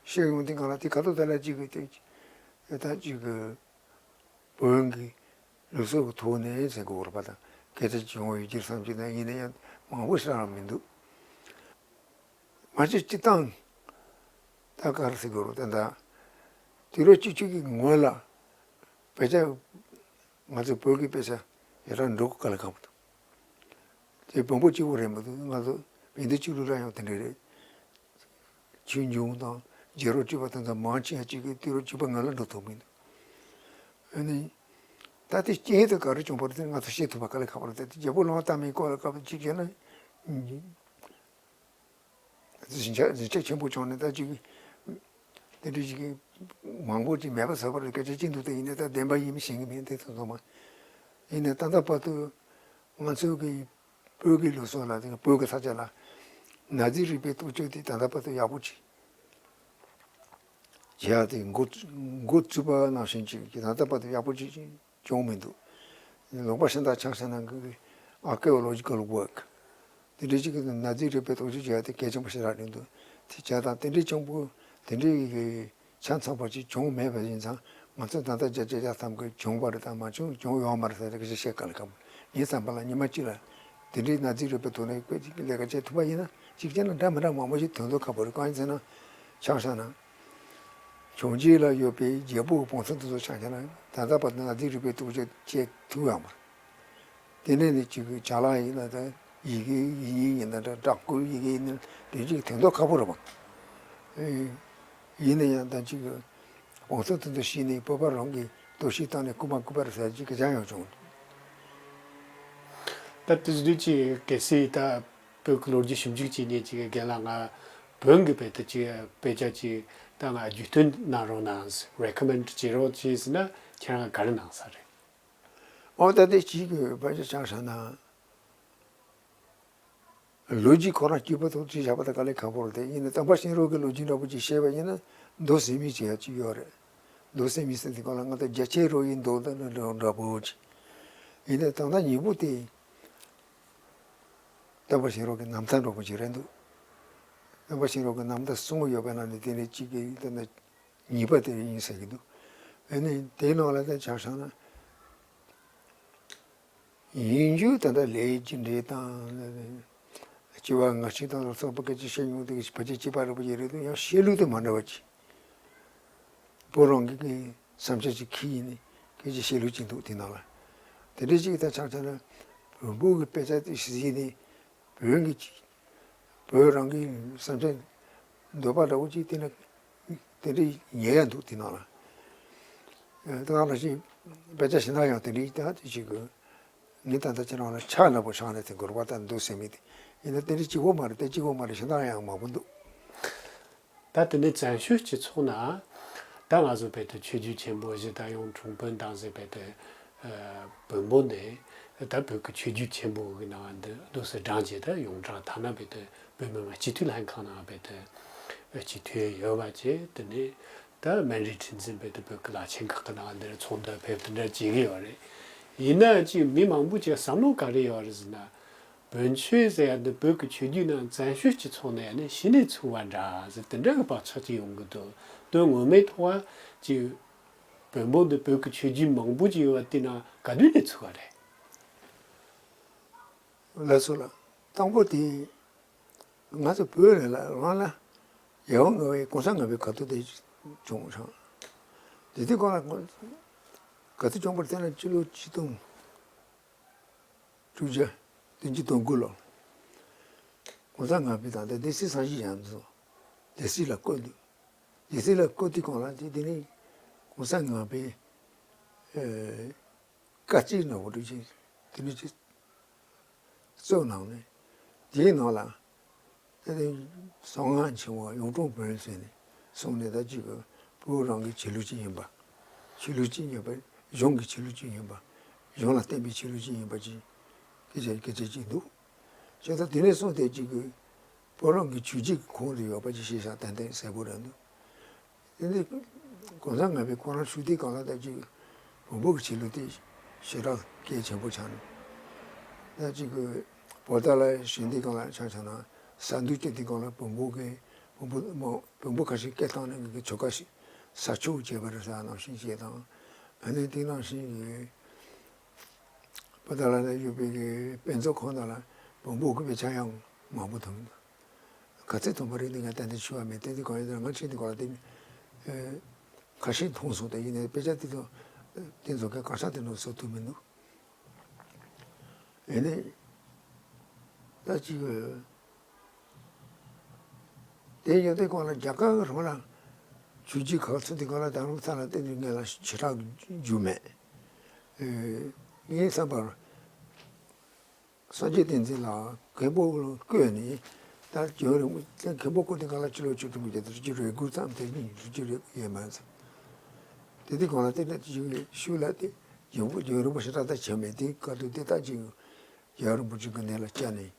བཤད་ཡོང་དུས་སྒང་ལ་དེ་ཁ་ཐོག་དེ་ལ་གཅིག་གི་དེ་ད་གཅིག་གི་བོན་གྱི་ལུགས་སྲོལ་གྱི་ཐོག་ནས་ཟེར་དགོས་རེད་པ་དང་སྐད་ཆ་བྱུང་བའི་རྒྱུ་བསམ་གྱི་ན་ཡིན་ན་ཡང་མང་པོ་ཞིག་རང་མི་འདུག་མ་གཞི་སྤྱི་བཏང་ད་ག་རེ་ཟེར་དགོས་རེད་ད་ད་དུས་རབས་བཅུ་གཅིག་གི་སྔོན་ལ་དཔེ་ཆ་ང་ཚོའི་བོད་ཀྱི་དཔེ་ཆ་ཡི་རང་འགྲོ་དགོས་དཀའ་ལས་ཁག་པོ་འདུག་དེ་བོན་པོ་གཅིག་པོ་རེད་མི་འདུག་ང་ཚོ་བན་དེ་གཅིག་ལུགས་ལ་ཡང་དེ་འདྲ་རེད། ཆོས་འབྱུང་དང་རྒྱལ་རབས་བཅུ་པ་དང་དང་མང་ཆེ་བ་གཅིག་གི་དུས་རབས་བཅུ་པ་སྔོན་ལ་འགྲོ་ཐུབ་མི་འདུག་ཨ་ནི་ད་དེ་རྐྱེན་དེ་ག་རེ་བྱུང་བ་རེད་ང་ཚོ་ཤེས་ཐུབ་པ་དཀའ་ལས་ཁག་པོ་རེད། ད་དེ་རྒྱལ་པོ་ལུང་པ་བལྟམས་མིའི་སྐོར་ལ་སྐབས་གཅིག་བྱས་ན། ཟིང་ཆ་ཟིང་ཆ་ཆེན་པོ་བྱུང་ནས་ད་ཅིག་དེ་འདྲ་ཞིག་མང་པོ་ཅིག་མེད་པ་བཟོ་བར་སྐད་ཆ་ཅི་འདུག་དེ་ཡིན་ན་ད་བདེན་པ་ཡིན་མིན་ཤེས་ཀྱི་མེད་དེ་ཚོ་ཚང་མ་ཡིན་ནས་ད་ལྟ་བར་དུ་ང་ཚོའི་གི་བོད་ཀྱི་ལུགས་སྲོལ་ལ་དེ་བོད་ཀྱི་ས་ཆ་ལ་ན་ཟུག་རིག་པའི་གཏོ་བཅོས་དེ་ད་ལྟ་བར་དུ་ཡག་པོ་ཅིག་བྱས་ཏེ་འགོ་འགོ་བཙུགས་པ་ནང་བཞིན་ཅིག་ད་ལྟ་བར་དུ་ཡག་པོ་ཅིག་བྱུང་མི་འདུག་ལུང་པ་གཞན་དག་ཆ་བཞག་ན་གི་archaeological work དེ་འདྲའི་ཅིག་གི་ན་ཟུག་རིག་པའི་གཏོ་བཅོས་བྱས་ཏེ་གལ་ཆེན་པོ་ཞེ་དྲག་རེད་འདུག་དེ་བྱས་དང་དེ་འདྲའི་ཆེན་པོ་དེ་འདྲའི་གི་ཆ་ཚང་བ་ཅིག་བྱུང་མེད་པ་ཡིན་ཙང་ང་ཚོ་ད་ལྟ་བརྒྱ་ཆ་བརྒྱ་ཐམ་གི་བྱུང་བ་རེད་དང་མ་བྱུང་བྱུང་ཡོད་མ་རེད་ཟེར་ཏེ་སྐད་ཆ་བཤད་དཀའ་ལས་ཁག་པོ་ངའི་བསམ་པ་ལ་ཉི་མ་གཅིག་ལ་དེ་འདྲའི་ན་ཟུག་རིག་པའི་ཐོག་ནས་དཔེ་ཅིག་ལས་ཀ་བྱེད་ཐུབ་པ་ཡིན་ན་གཅིག་བྱས་ན་འདྲ་མི་འདྲ་མང་པོ་ཞིག་ཐོན་ཐུབ་ཁག་པོ་རེད། གང་ཡིན་ཟེར་ན་ཆ་བཞག་ན། བྱང་རྒྱུད་ལ་ཡོད་པའི་རྒྱལ་པོའི་བང་མཛོད་དེ་ཚོ་ཆ་བཞག་ན་ད་ལྟ་བར་དུ་ན་ཟུག་རིག་པའི་གཏོ་བཅོས་བྱེད་ཐུབ་ཡོད་མ་རེད། དེ་ནས་ནི་གཅིག་གི་ཅ་ལག་ཡིན་ན་ད་ཡི་གེ་ཡིན་ཡིན་ཡིན་ན་ད་བྲག་བརྐོས་ཡི་གེ་ཡིན་ན་དེ་གཅིག་དོན་དག་ཁག་པོ་རེད་པ། ཡིན་ན་ཡང་ད་གཅིག་གི་བང་མཛོད་དེ་ཚོ་ཤེས་ནས་བོད་པ་རང་གི་གཏོར་བཤིག་བཏང་ནས་རྐུ་མ་རྐུ་པ་རེད་ཟེར་གཅིག་གི་ཅང་ཡང་བྱུང་། ད་དེ་དུས་ཀྱི་གལ་སྲིད་ད་བོད་ཀྱི་ལོ་རྒྱུས་ཞིབ་འཇུག་བྱེད་མཁན་ཅིག་གི་རྒན་ལགས་ང་བོན་གྱི་བོད་དུ་ཅིག་དཔེ་ཆ་ཅིག་ད་ང་རྒྱུས་སྟོན་གནང་རོགས་གནང་recommend་བྱེད་རོགས་བྱས་ཟེར་ན་ཁྱེད་རང་ག་རེ་གནང་ས་རེད། ཨོ་ད་དེ་གཅིག་གི་དཔེ་ཆ་ཆ་བཞག་ན། ལོ་རྒྱུས་ཁོ་རང་སྐྱིད་པོ་ཐོག་ཅིག་བཞག་པ་དང་དཀའ་ལས་ཁག་པོ་རེད་དེ་ཡིན་ན་སྟོན་པ་སྤྱན་རས་གཟིགས་ཀྱི་ལོ་རྒྱུས་འདྲ་པོ་ཅིག་བཤད་པ་ཡིན་ན་མདོ་ཟེར་མི་ཅིག་ཡང་ཅིག་ཡོད་རེད། མདོ་ཟེར་མི་ཟེར་དུས་སྒང་ལ་ང་ཚོ་རྒྱ་ཆེ་རོ་ཡི་མདོ་དང་འདྲ་འདྲ་པོ་ཅིག་ཡིན་ན་ད་ལྟ་ཉེ་པོ་དེ་སྟོན་པ་སྤྱན་རས་གཟིགས་ཀྱི་རྣམ་ཐར་འདྲ་པོ་ཅིག་རེད་འདུག་སྟོན་པ་སྤྱན་རས་གཟིགས་ཀྱི་རྣམ་ཐར་གསུམ་ཡོད་པའི་ནང་ནས་དེ་ནས་གཅིག་གི་ད་ལྟ་ཉེས་པ་དེ་ཡིན་ཟེར་གྱི་འདུག་ཨ་ནི་དེའི་ནང་ལ་ད་ཆ་བཞག་ན། ཡིན་རྒྱུ་ད་ལྟ་ལས་ཀྱི་འབྲས་དང་། སྐྱེ་བ་སྔ་ཕྱི་དང་ལ་སོགས་པ་སྐད་ཆ་བཤད་མྱོང་དེ་གི་ཕལ་ཆེར་སྐྱེས་པ་རིག་པ་ཡི་རེད་དུ་ཡང་བཤད་ལུགས་དེ་མ་འདྲ་བ་ཅིག་བོད་རང་གི་གི་བསམ་འཆར་ཅིག་ཁྱི་ཡིན་ནི་སྐད་ཆ་བཤད་ལུགས་ཅིག་འདུག་དེ་ནང་ལ། དེ་འདྲ་ཅིག་ད་ཆ་བཞག་ན་བོན་པོ་གི་དཔེ་ཆ་དེ་གཟིགས་ནས་བོན་གྱི་བོད་རང་གི་བསམ་འཆར་འདོད་པ་འདྲ་བོ་ཅིག་དེ་ན་དེ་འདྲ་ཉེ་ཡ་འདུག་དེ་ནང་ལ། ད་ག་ནང་བཞིན་དཔེ་ཆ་གཞན་དག་ཡང་དེ་འདྲ་ད་དེ་ཞིག་གི་ངས་ད་ལྟ་ཁྱེད་རང་ལ་ཆ་ལ་པོ་ཆགས་ནས་དེ་འགོར་བ་ད་འདུག་ཟེར་མི་དེ་ཡིན་ན་དེ་འདྲ་གཅིག་པོ་མ་རེད་དེ་གཅིག་པོ་མ་རེད་གཞན་དག་ཡང་མང་པོ་འདུག་ད་དེ་ནས་བཙན་བྱོལ་སྤྱི་ཚོགས་ན་ད་ང་ཚོ་བོད་དུ་ཆོས་བརྒྱུད་ཆེན་པོ་བཞི་ད་ཡང་ཁྲོང་དཔོན་དང་ཟེར་བོད་དུ་བོན་པོ་ནས་ད་བོད་ཀྱི་ཆོས་བརྒྱུད་ཆེན་པོ་གི་ནང་འདི་འདུག་སེ་བགྲངས་རྗེས་ད་ཡོངས་གྲགས་ཐ་ན་བོད་དུ་བོད་མི་མང་སྤྱི་འཐུས་ལྷན་ཁང་ནང་བོད་དུ་སྤྱི་འཐུས་ཡོད་པ་བཅས་དེ་ནས་ད་སྨན་རིའི་ཁྲི་འཛིན་བོད་དུ་བོད་ཀྱི་བླ་ཆེན་ཁག་གི་ནང་འདིར་ཚོགས་འདུ་ཕེབས་དེ་འདྲ་བྱེད་ཀྱི་ཡོད་རེད། ཡིན་ན་ཅིག་མི་མང་པོ་ཅིག་བསམ་བློ་ག་རེ་ཡོད་རེད་ཟེར་ན། བོན་ཆོས་ཟེར་ཡ་འདི་བོད་ཀྱི་ཆོས་བརྒྱུད་ནང་བཙན་བྱོལ་སྤྱི་ཚོགས་ནས་ནི་གཞི་ནས་ཚུགས་པ་འདྲ་ཟེར་དེ་འདྲ་གི་བག་ཆགས་ཅིག་ཡོང་གི་འདུག་དོན་ངོ་མའི་ཐོག་ཅིག་བོན་པོ་འདི་བོད་ཀྱི་ཆོས་བརྒྱུད་མང་པོ་ཅིག་ཡོད་པ་དེ་ནང་ག་དུས་ནས་ཚུགས་པ་རེད། ལགས་སོ་ལགས། དང་པོ་དེ་ང་ཚོ་བོད་རེད་ལ་རང་ལ་ཡ་ཧོ་ང་བའི་གོང་ས་ལྔ་པའི་ག་ཐུག་དེ་བྱུང་བྱུང་། དེ་དུས་གང་ལ་ག་ཐུག་བྱུང་བར་བལྟས་ན་སྤྱི་ལོ་ཆིག་སྟོང་དྲུག་བརྒྱ་བདུན་ཅུ་དོན་དགུ་ལོ། གོང་ས་ལྔ་པའི་དང་དེ་སྡེ་སྲིད་སངས་རྒྱས་ཡང་ཚོ་སྡེ་སྲིད་ལ་བསྐོས་འདུག་སྡེ་སྲིད་ལ་བསྐོས་དུས་གང་ལ་དེ་དེ་ནི་གོང་ས་ལྔ་པའི་ཨེ་བཀའ་སྤྱི་ནོར་བུ་འདུག་ཅིང་དེ་ནི་ཅི་གཙོ་གནང་ནས་དེའི་ནང་ལ། དེ་ནས་གསང་སྔགས་ཆེན་མོ་གཡུང་དྲུང་བོན་ཟེར་ནས་གསུངས་ནས་ད་ཅིག་བོད་རང་གི་ཆོས་ལུགས་ཅིག་ཡིན་པ། ཆོས་ལུགས་ཅིག་ཡིན་པ། གཞུང་གི་ཆོས་ལུགས་ཅིག་ཡིན་པ། གཞུང་ལ་བརྟེན་པའི་ཆོས་ལུགས་ཅིག་ཡིན་པ་ཅིག་སྐད་ཆ་སྐད་ཆ་ཅིག་འདུག་བྱས་ཙང་དེ་ནས་བཟུང་སྟེ་ཅིག་བོད་རང་གི་ཆོས་བརྒྱུད་ཀྱི་ཁོངས་སུ་ཡོད་པ་ཅིག་ཤེས་བྱ་ཏན་ཏན་གསལ་པོ་རེད་འདུག་དེ་ནས་གོང་ས་ལྔ་པའི་ཁོ་རང་བཞུགས་དུས་སྒང་ལ་ད་ཅིག་བོན་པོ་གི་ཆོས་ལུགས་དེ་ཞེ་དྲག་གལ་ཆེན་པོ་ཆགས་ནས། ད་ཅིག་བོད་ཟླ་ལ་བཞུགས་དུས་སྒང་ལ་ཆ་བཞག་ན་ས་འདུལ་སྐྱོན་དུས་སྒང་ལ་བོན་པོ་གི་བོན་པོ་མོ་བོན་པོ་ཁ་ཤས་སྐད་བཏང་ནས་གི་ཆོ་ག་ཞིག་ས་ཆོག་བྱས་པ་རེད་ཟེར་ནང་བཞིན་བྱས་དང་། ཨ་ནི་དེ་ནང་བཞིན་གི་བོད་ཟླ་ལ་ཡོད་པའི་གི་དཔེ་མཛོད་ཁང་ནང་ལ་བོན་པོ་གི་དཔེ་ཆ་ཡང་མང་པོ་མཐོང་གི་འདུག་ག་ཚོད་ཐོན་པ་རེད་འདི་ང་ཏན་ཏན་ཤེས་པ་མེད་དེ་འདི་གང་ཡིན་ཟེར་ན་ང་ཆེ་འདི་ག་ལ་དེ་ཁ་ཤས་མཐོང་སོང་དེ་ཡིན་ནའི་དཔེ་ཆ་དེ་ཚོ་དེ་ཚོ་གི་གང་ཤ་དེ་ནོ་བཟོ་ཐུབ་མི་འདུག་ཡིན་ནའི་ ད་ཅིག་དེ་ཡོད་དུས་སྒང་ལ་རྒྱ་གར་རང་ལ་ཆོས་བརྒྱུད་ཁག་ཚུད་དུས་སྒང་ལ་ད་རུང་ས་ལ་བརྟེན་ནས་ངེད་ལ་ཞེ་དྲག་རྒྱུས་མེད། ཨེ། ངའི་བསམ་པར་སངས་རྒྱས་བསྟན་འཛིན་ལགས་མཁན་པོ་བསྐོས་ནས། ད་རྒྱལ་བ་རིན་པོ་ཆེ་མཁན་པོ་བསྐོས་དུས་སྒང་ལ་ཕྱི་ལོ་ཆིག་སྟོང་དགུ་བརྒྱ་དྲུག་ཅུ་རེ་དགུ་ཙམ་དེ་ཉིད་དྲུག་ཅུ་རེ་ཡས་མ་ཚད། དེ་དུས་སྒང་ལ་དེ་ལྟ་ཅིག་ཤུལ་ལ་དེ་རྒྱལ་པོ་རྒྱལ་བ་རིན་པོ་ཆེ་ད་ལྟ་བྱས་མེད། དེའི་སྐབས་དུས་དེ་ལྟ་ཅིག་རྒྱལ་བ་རིན་པོ་ཆེ་གི་གནས་ལ་བཅར་ནས་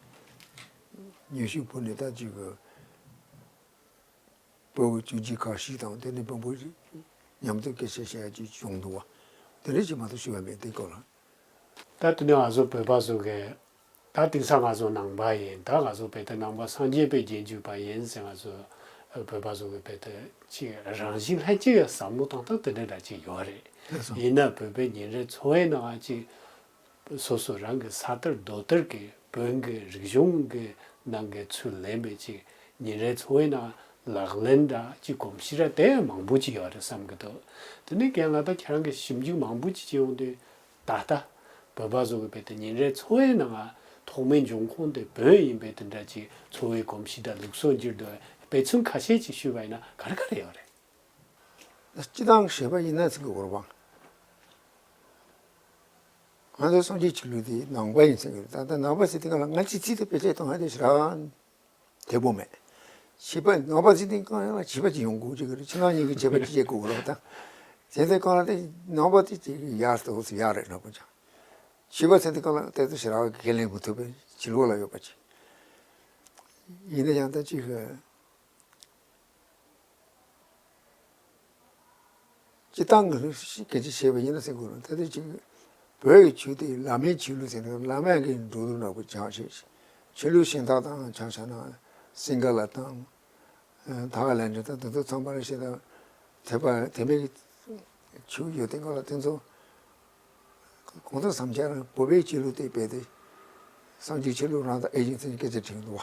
སྙན་ཞུ་ཕུལ་ནས། ད་ཅིག་བོད་ཀྱི་ཆོས་བརྒྱུད་ཁག་བཞི་དང་དེ་ནས་བོན་པོ་མཉམ་དུ་སྐད་ཆ་བཤད་ཡ་ཅིག་བྱུང་འདུག་བ། དེ་འདྲ་ཅིག་མ་གཏོགས་ཞུ་བ་མེད། དེ་སྐོར་ལ། ད་དེ་ནས་ང་ཚོ་བོད་པ་ཚོ་གི། ད་དེང་སང་ང་ཚོ་ནང་པ་ཡིན། ད་ང་ཚོ་བོད་དུ་ནང་པ་སངས་རྒྱས་པའི་རྗེས་འཇུག་པ་ཡིན་ཟེར་ང་ཚོ་བོད་པ་ཚོ་གི་བོད་དུ་ཅིག་རང་བཞིན་ལྷན་སྐྱེས་ཀྱི་བསམ་བློ་བཏང་སྟངས་དེ་འདྲ་འདྲ་ཅིག་ཡོད་རེད། ལགས་སོ། ཡིན་ན་བོད་པའི་ཉིན་རེའི་འཚོ་བའི་ནང་ཅིག་སོ་སོ་རང་གི་ས་དར་རྡོ་དར་གྱི་བོན་གྱི་རིག་གཞུང་གི་ནང་གི་ཚུར་ལེན་པའི་ཅིག་ཉིན་རེའི་འཚོ་བའི་ནང་ལག་ལེན་འདྲ་ཅིག་གོམས་གཤིས་འདྲ་དེ་མང་པོ་ཅིག་ཡོད་རེད་བསམ་གྱི་འདུག་དེ་ནས་རྒན་ལགས་ད་ཁྱེད་རང་གི་ཞིབ་འཇུག་མང་པོ་ཅིག་བྱས་ཡོང་དུས། ད་ལྟ་བོད་པ་ཚོ་གི་བོད་དུ་ཉིན་རེའི་འཚོ་བའི་ནང་ཐོག་མའི་འབྱུང་ཁུངས་དེ་བོན་ཡིན་པའི་དེ་འདྲ་ཅིག་འཚོ་བའི་གོམས་གཤིས་དང་ལུགས་སྲོལ་འགྱུར་འགྲོ་བའི་དཔེ་མཚོན་ཁ་ཤས་ཅིག་ཞུས་པ་ཡིན་ན་ག་རེ་ག་རེ་ཡོད་རེད། སྤྱིར་བཏང་བཤད་པ་ཡིན་ན་ཟེར་གྱི་ཡོད་རེད་པ། ང་ཚོ་སངས་རྒྱས་ཆོས་ལུགས་དེ་ནང་པ་ཡིན་ཟེར་གྱི་རེད། ད་ལྟ་ནང་པ་ཟེར་དུས་སྒང་ལ་ང་ཚོའི་ཚིག་དེ་བེད་སྤྱོད་གཏོང་ཡ་དེ་ཞེ་དྲག་དེ་པོ་མེད། བྱིས་པ་ནང་པ་ཟེར་དུས་སྒང་ལ་བྱིས་པ་ཅིག་ཡོང་དགོས་ཀྱི་རེད། ཁྱིམ་ཚང་གཉིས་ཀྱི་བྱིས་པ་ཅིག་བྱེད་དགོས་རེད་ད། དེ་ཚོའི་སྒང་ལ་དེ་ནང་པ་དེ་ཅིག་ཡག་སོ་སོ་ཡག་རེད་ནང་པ་ཅང་། བྱིས་པ་ཟེར་དུས་སྒང་ལ་དེ་ཚོ་ཞེ་དྲག་ཁས་ལེན་མི་ཐུབ་པའི་བྱིས་ལོ་ལ་ཡོད་པ་ཅིག་ཡིན་ན་ཡང་ད་ཅིག་སྤྱིར་བཏང་གི་སྐད་ཆ་བཤད་པ་ཡིན་ན་ཟེར་དགོས་རེད། ད་ལྟ་ཅིག་བོད་ཀྱི་ཆོས་དེ་བླ་མའི་ཆོས་ལུགས་ཟེར་ན་བླ་མ་གི་འགྲོ་ལུགས་ནག་པོ་ཅང་ཤེས་ཤིང་། ཆོས་ལུགས་གཞན་དག་དང་ཆ་བཞག་ན་སིང་ག་ལ་དང་ཐ་ག་ལ་འདྲ་དང་དེ་ཚོ་ཚང་མ་ལ་བཤད་ན་དད་པ་དད་མོས་ཆོས་ཡོད་དེ་ག་ལ་དེ་ཚོ་གང་ལྟར་བསམ་འཆར་བོད་པའི་ཆོས་ལུགས་དེ་རྦད་དེ་སངས་རྒྱས་ཆོས་ལུགས་རང་དང་ཨེ་ཡིན་ཟེར་ནས་སྐད་ཆ་དྲིས་འདུག་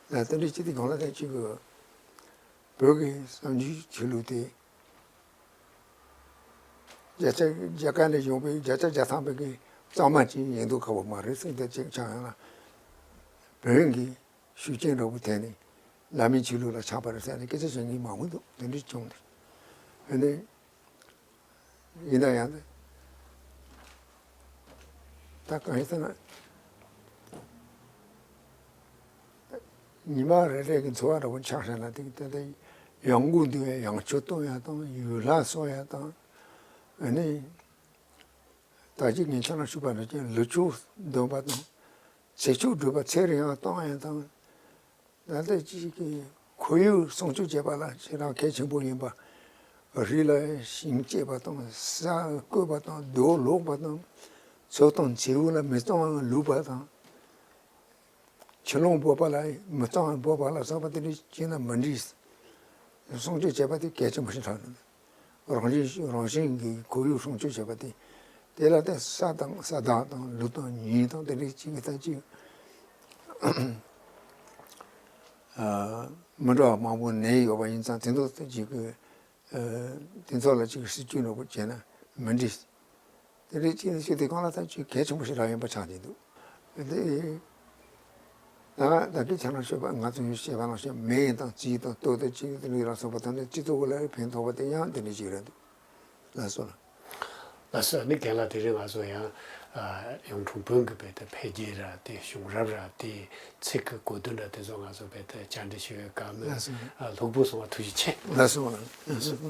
བ། ལ་དེ་འདྲ་ཅི་སྟེ་གང་ལ་དེ་གཅིག་གི་བོད་ཀྱི་སངས་རྒྱས་ཆོས་ལུགས་དེ་བརྒྱ་ཆ་བརྒྱ་ག་ནས་བྱུང་བའི་བརྒྱ་ཆ་བརྒྱ་ཐམ་པའི་གི་གཙང་མ་ཅིག་ཡིན་མདོག་ཁ་པོ་མ་རེད་ཟེར། དེ་གཅིག་ཆགས་ཡོང་ན་བོན་གྱི་ཤུགས་རྐྱེན་འདྲ་པོ་ཐེབས་ནས་བླ་མའི་ཆོས་ལུགས་ལ་ཆགས་པ་རེད་ཟེར་ནས་སྐད་ཆ་བཤད་མཁན་མང་པོ་འདུག་དེ་འདྲ་བྱུང་འདུག་ཨ་ནི་ཡིན་ན་ཡང་ད་གང་ཡིན་ཟེར་ན། ཉི་མ་རེ་རེ་གི་འཚོ་བ་འདྲ་པོ་ཆགས་བཞག་ན་དེ་ད་ལྟ་ཡང་སྒོ་འདི་བས་ཡང་ཆུ་གཏོང་ཡ་དང་ཡུལ་ལྷ་གསོ་ཡ་དང་། ཨ་ནི་ད་ཅི་ངས་ཁྱེད་རང་ཞུས་པ་ནང་བཞིན་ལུག་ཁྱུ་འདོན་པ་དང་ཚེ་ཁྱུ་སྒྲུབ་པ་ཚེ་རིང་བ་གཏོང་ཡ་དང་། ད་ལྟ་ཅིག་གི་ཁོར་ཡུག་སྲུང་སྐྱོབ་བྱེད་པ་ལ་ཞེ་དྲག་གལ་ཆེན་པོ་ཡིན་པ། རི་ལ་ཤིང་བཅད་པ་དང་ས་བརྐོས་པ་དང་རྡོ་སློག་པ་དང་། མཚོ་དང་མཚེའུ་ལ་མི་གཙང་བ་བླུགས་པ་དང་། ཆུ་ཀླུང་འབོད་པ་ལ་མི་གཙང་བ་འབོད་པ་ལ་སོགས་པ་དེ་འདྲ་བྱས་ན་མི་འགྲིག་སྲུང་སྐྱོབ་བྱེད་པ་དེ་གལ་ཆེན་པོ་ཞིག་ཆགས་འདུག་རང་བཞིན་རང་བཞིན་གྱི་ཁོར་ཡུག་སྲུང་སྐྱོབ་བྱེད་པ་དེ། དེ་ལ་དེ་ས་དང་ས་བདག་དང་ལུད་དང་ཉིལ་དང་དེ་འདྲ་ཅིག་གི་ད་ཅིག་མི་འདྲ་བ་མང་པོ་ནས་ཡོད་པ་ཡིན་ཙང་། དེ་ཚོ་ཅིག་གི་དེ་ཚོ་ལ་ཅིག་སྲིད་ཇུས་འདྲ་པོ་བྱས་ན་མི་འགྲིག་དེ་འདྲ་ཅིག་ནས་ཅིག་དེ་གང་ལ་ད་ཅིག་གལ་ཆེན་པོ་ཞིག་རག་ཡིན་པ་ཆགས་ཀྱི་འདུག་དེ་ད་ད་གིན་ཁྱེད་རང་ཤོད་པ་ང་ཚོ་ཡོད་བཤད་པ་ནང་བཞིན་མེ་དང་རྩི་དང་སྟོད་དང་ཅིག་དེ་འདྲ་ལ་སོགས་པ་དང་ནི་སྤྱི་ཚོགས་ལ་ཕན་ཐོགས་པ་དེ་ཡང་དེ་འདྲ་ཅིག་རེད་འདུག་ལགས་སོ། ལགས་སོ། ནི་རྒན་ལགས་དེ་རིང་ང་ཚོ་ཡང་ཨ་གཡུང་དྲུང་བོན་གྱི་བོད་དུ་འཕེལ་རྒྱས་ར་དེ་བྱུང་རབས་ར་དེ་ཚིག་གི་གོ་དོན་ར་དེ་ཚོ་ང་ཚོ་བོད་དུ་བཅར་འདྲི་ཞུ་བའི་སྐབས་ནི་ལགས་སོ། ཨ་ལྷུག་པོ་སོང་བ་ཐུགས་རྗེ་ཆེ། ལགས་སོ། ལགས་སོ།